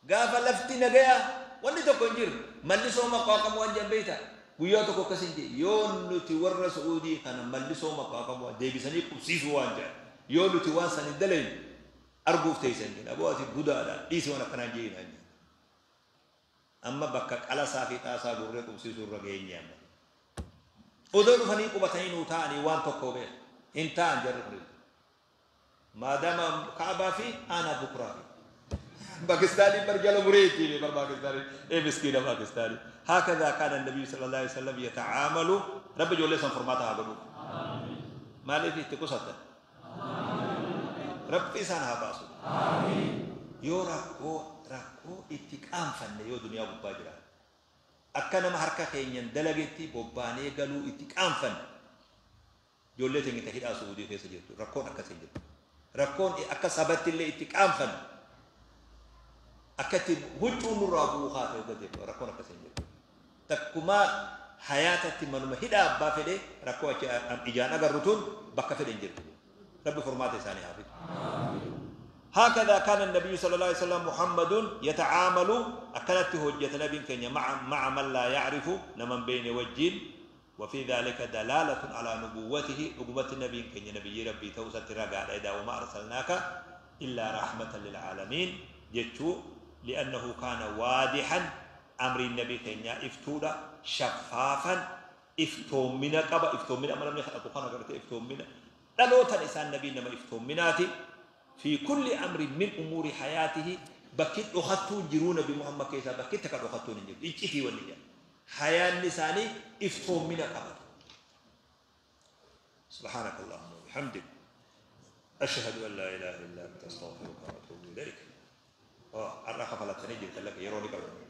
Gaafa lafti nagayaa wanni tokko hin jiru. Mallisoo maqaaqamu waan jedhan beektaa? Guyyaa tokko akkas hin jedhe yoo nuti warra Su'uudii kana mallisoo maqaaqamu deebisanii qubsiisuu waan jedhan yoo nuti waan san hin dalayne arguuf teessan jedhe aboo ati budaadha dhiisi waan akkanaa hin jedhin. Amma bakka qalasaa fi xaasaa gurree qubsiisuu irra geenye amma. Odoo dhufanii qubatanii nuu taa'anii waan tokko beeku. Hin taa'an jarri kun. Maadaama Kaabaa fi aanaa bukuraa fi. Pakistaanii bar jala mureetti bar Pakistaanii ee miskiina Pakistaanii. هكذا كان النبي صلى الله عليه وسلم يتعامل. Rabbi ijoollee san furmaata haa godhu. Maaliif itti qusatan? Rabbi isaan haa baasu. Yoo rakkoo itti qaanfanne, yoo duniyaa gubbaa jira, akka nama harka keenyan dalagetti bobbaanee galuu itti qaanfanne. Ijoollee teenya ta hidhaa Suudii keessa jirtu, rakkoon akkasii jirtu. Rakkoon akka sabatti illee itti qaanfanne. Akka itti huccuun nurraa bu'uu haa ta'u gadi, rakkoon akkasii jirtu. Takkumaa hayaatatti manuma hidhaa abbaa fedhe, rakkoo achi ijaan agarru tun bakka fedhe hin jirtu. Rabbi furmaata isaanii haa fidu. هكذا كان النبي صلى الله عليه وسلم محمد يتعامل، أكلت هجة نبي كenya مع من لا يعرف، نمن بين وجين. وفي ذلك دلالة على نبوته، نبوة النبي كenya نبي ربي توسط رقع إذا وما أرسلناك إلا رحمة للعالمين جتشو، لأنه كان واضحا. أمر النبي كenya افتودا، شفافا، افتومنا قبا افتومنا أمر من خلقه خانا قرأت افتومنا دلوتا إنسان نبي نما افتومناتي في كل أمر من أمور حياته. بكت أخذتون جرون بمحمد كيسا، بكت تكاد أخذتون جرون إجتي والنجا حياة نساني افتومنا قبا. سبحانك اللهم وبحمدك، أشهد أن لا إله إلا أنت، أستغفرك وأتوب إليك. الرخفة لا تنجي لك يروني قبل.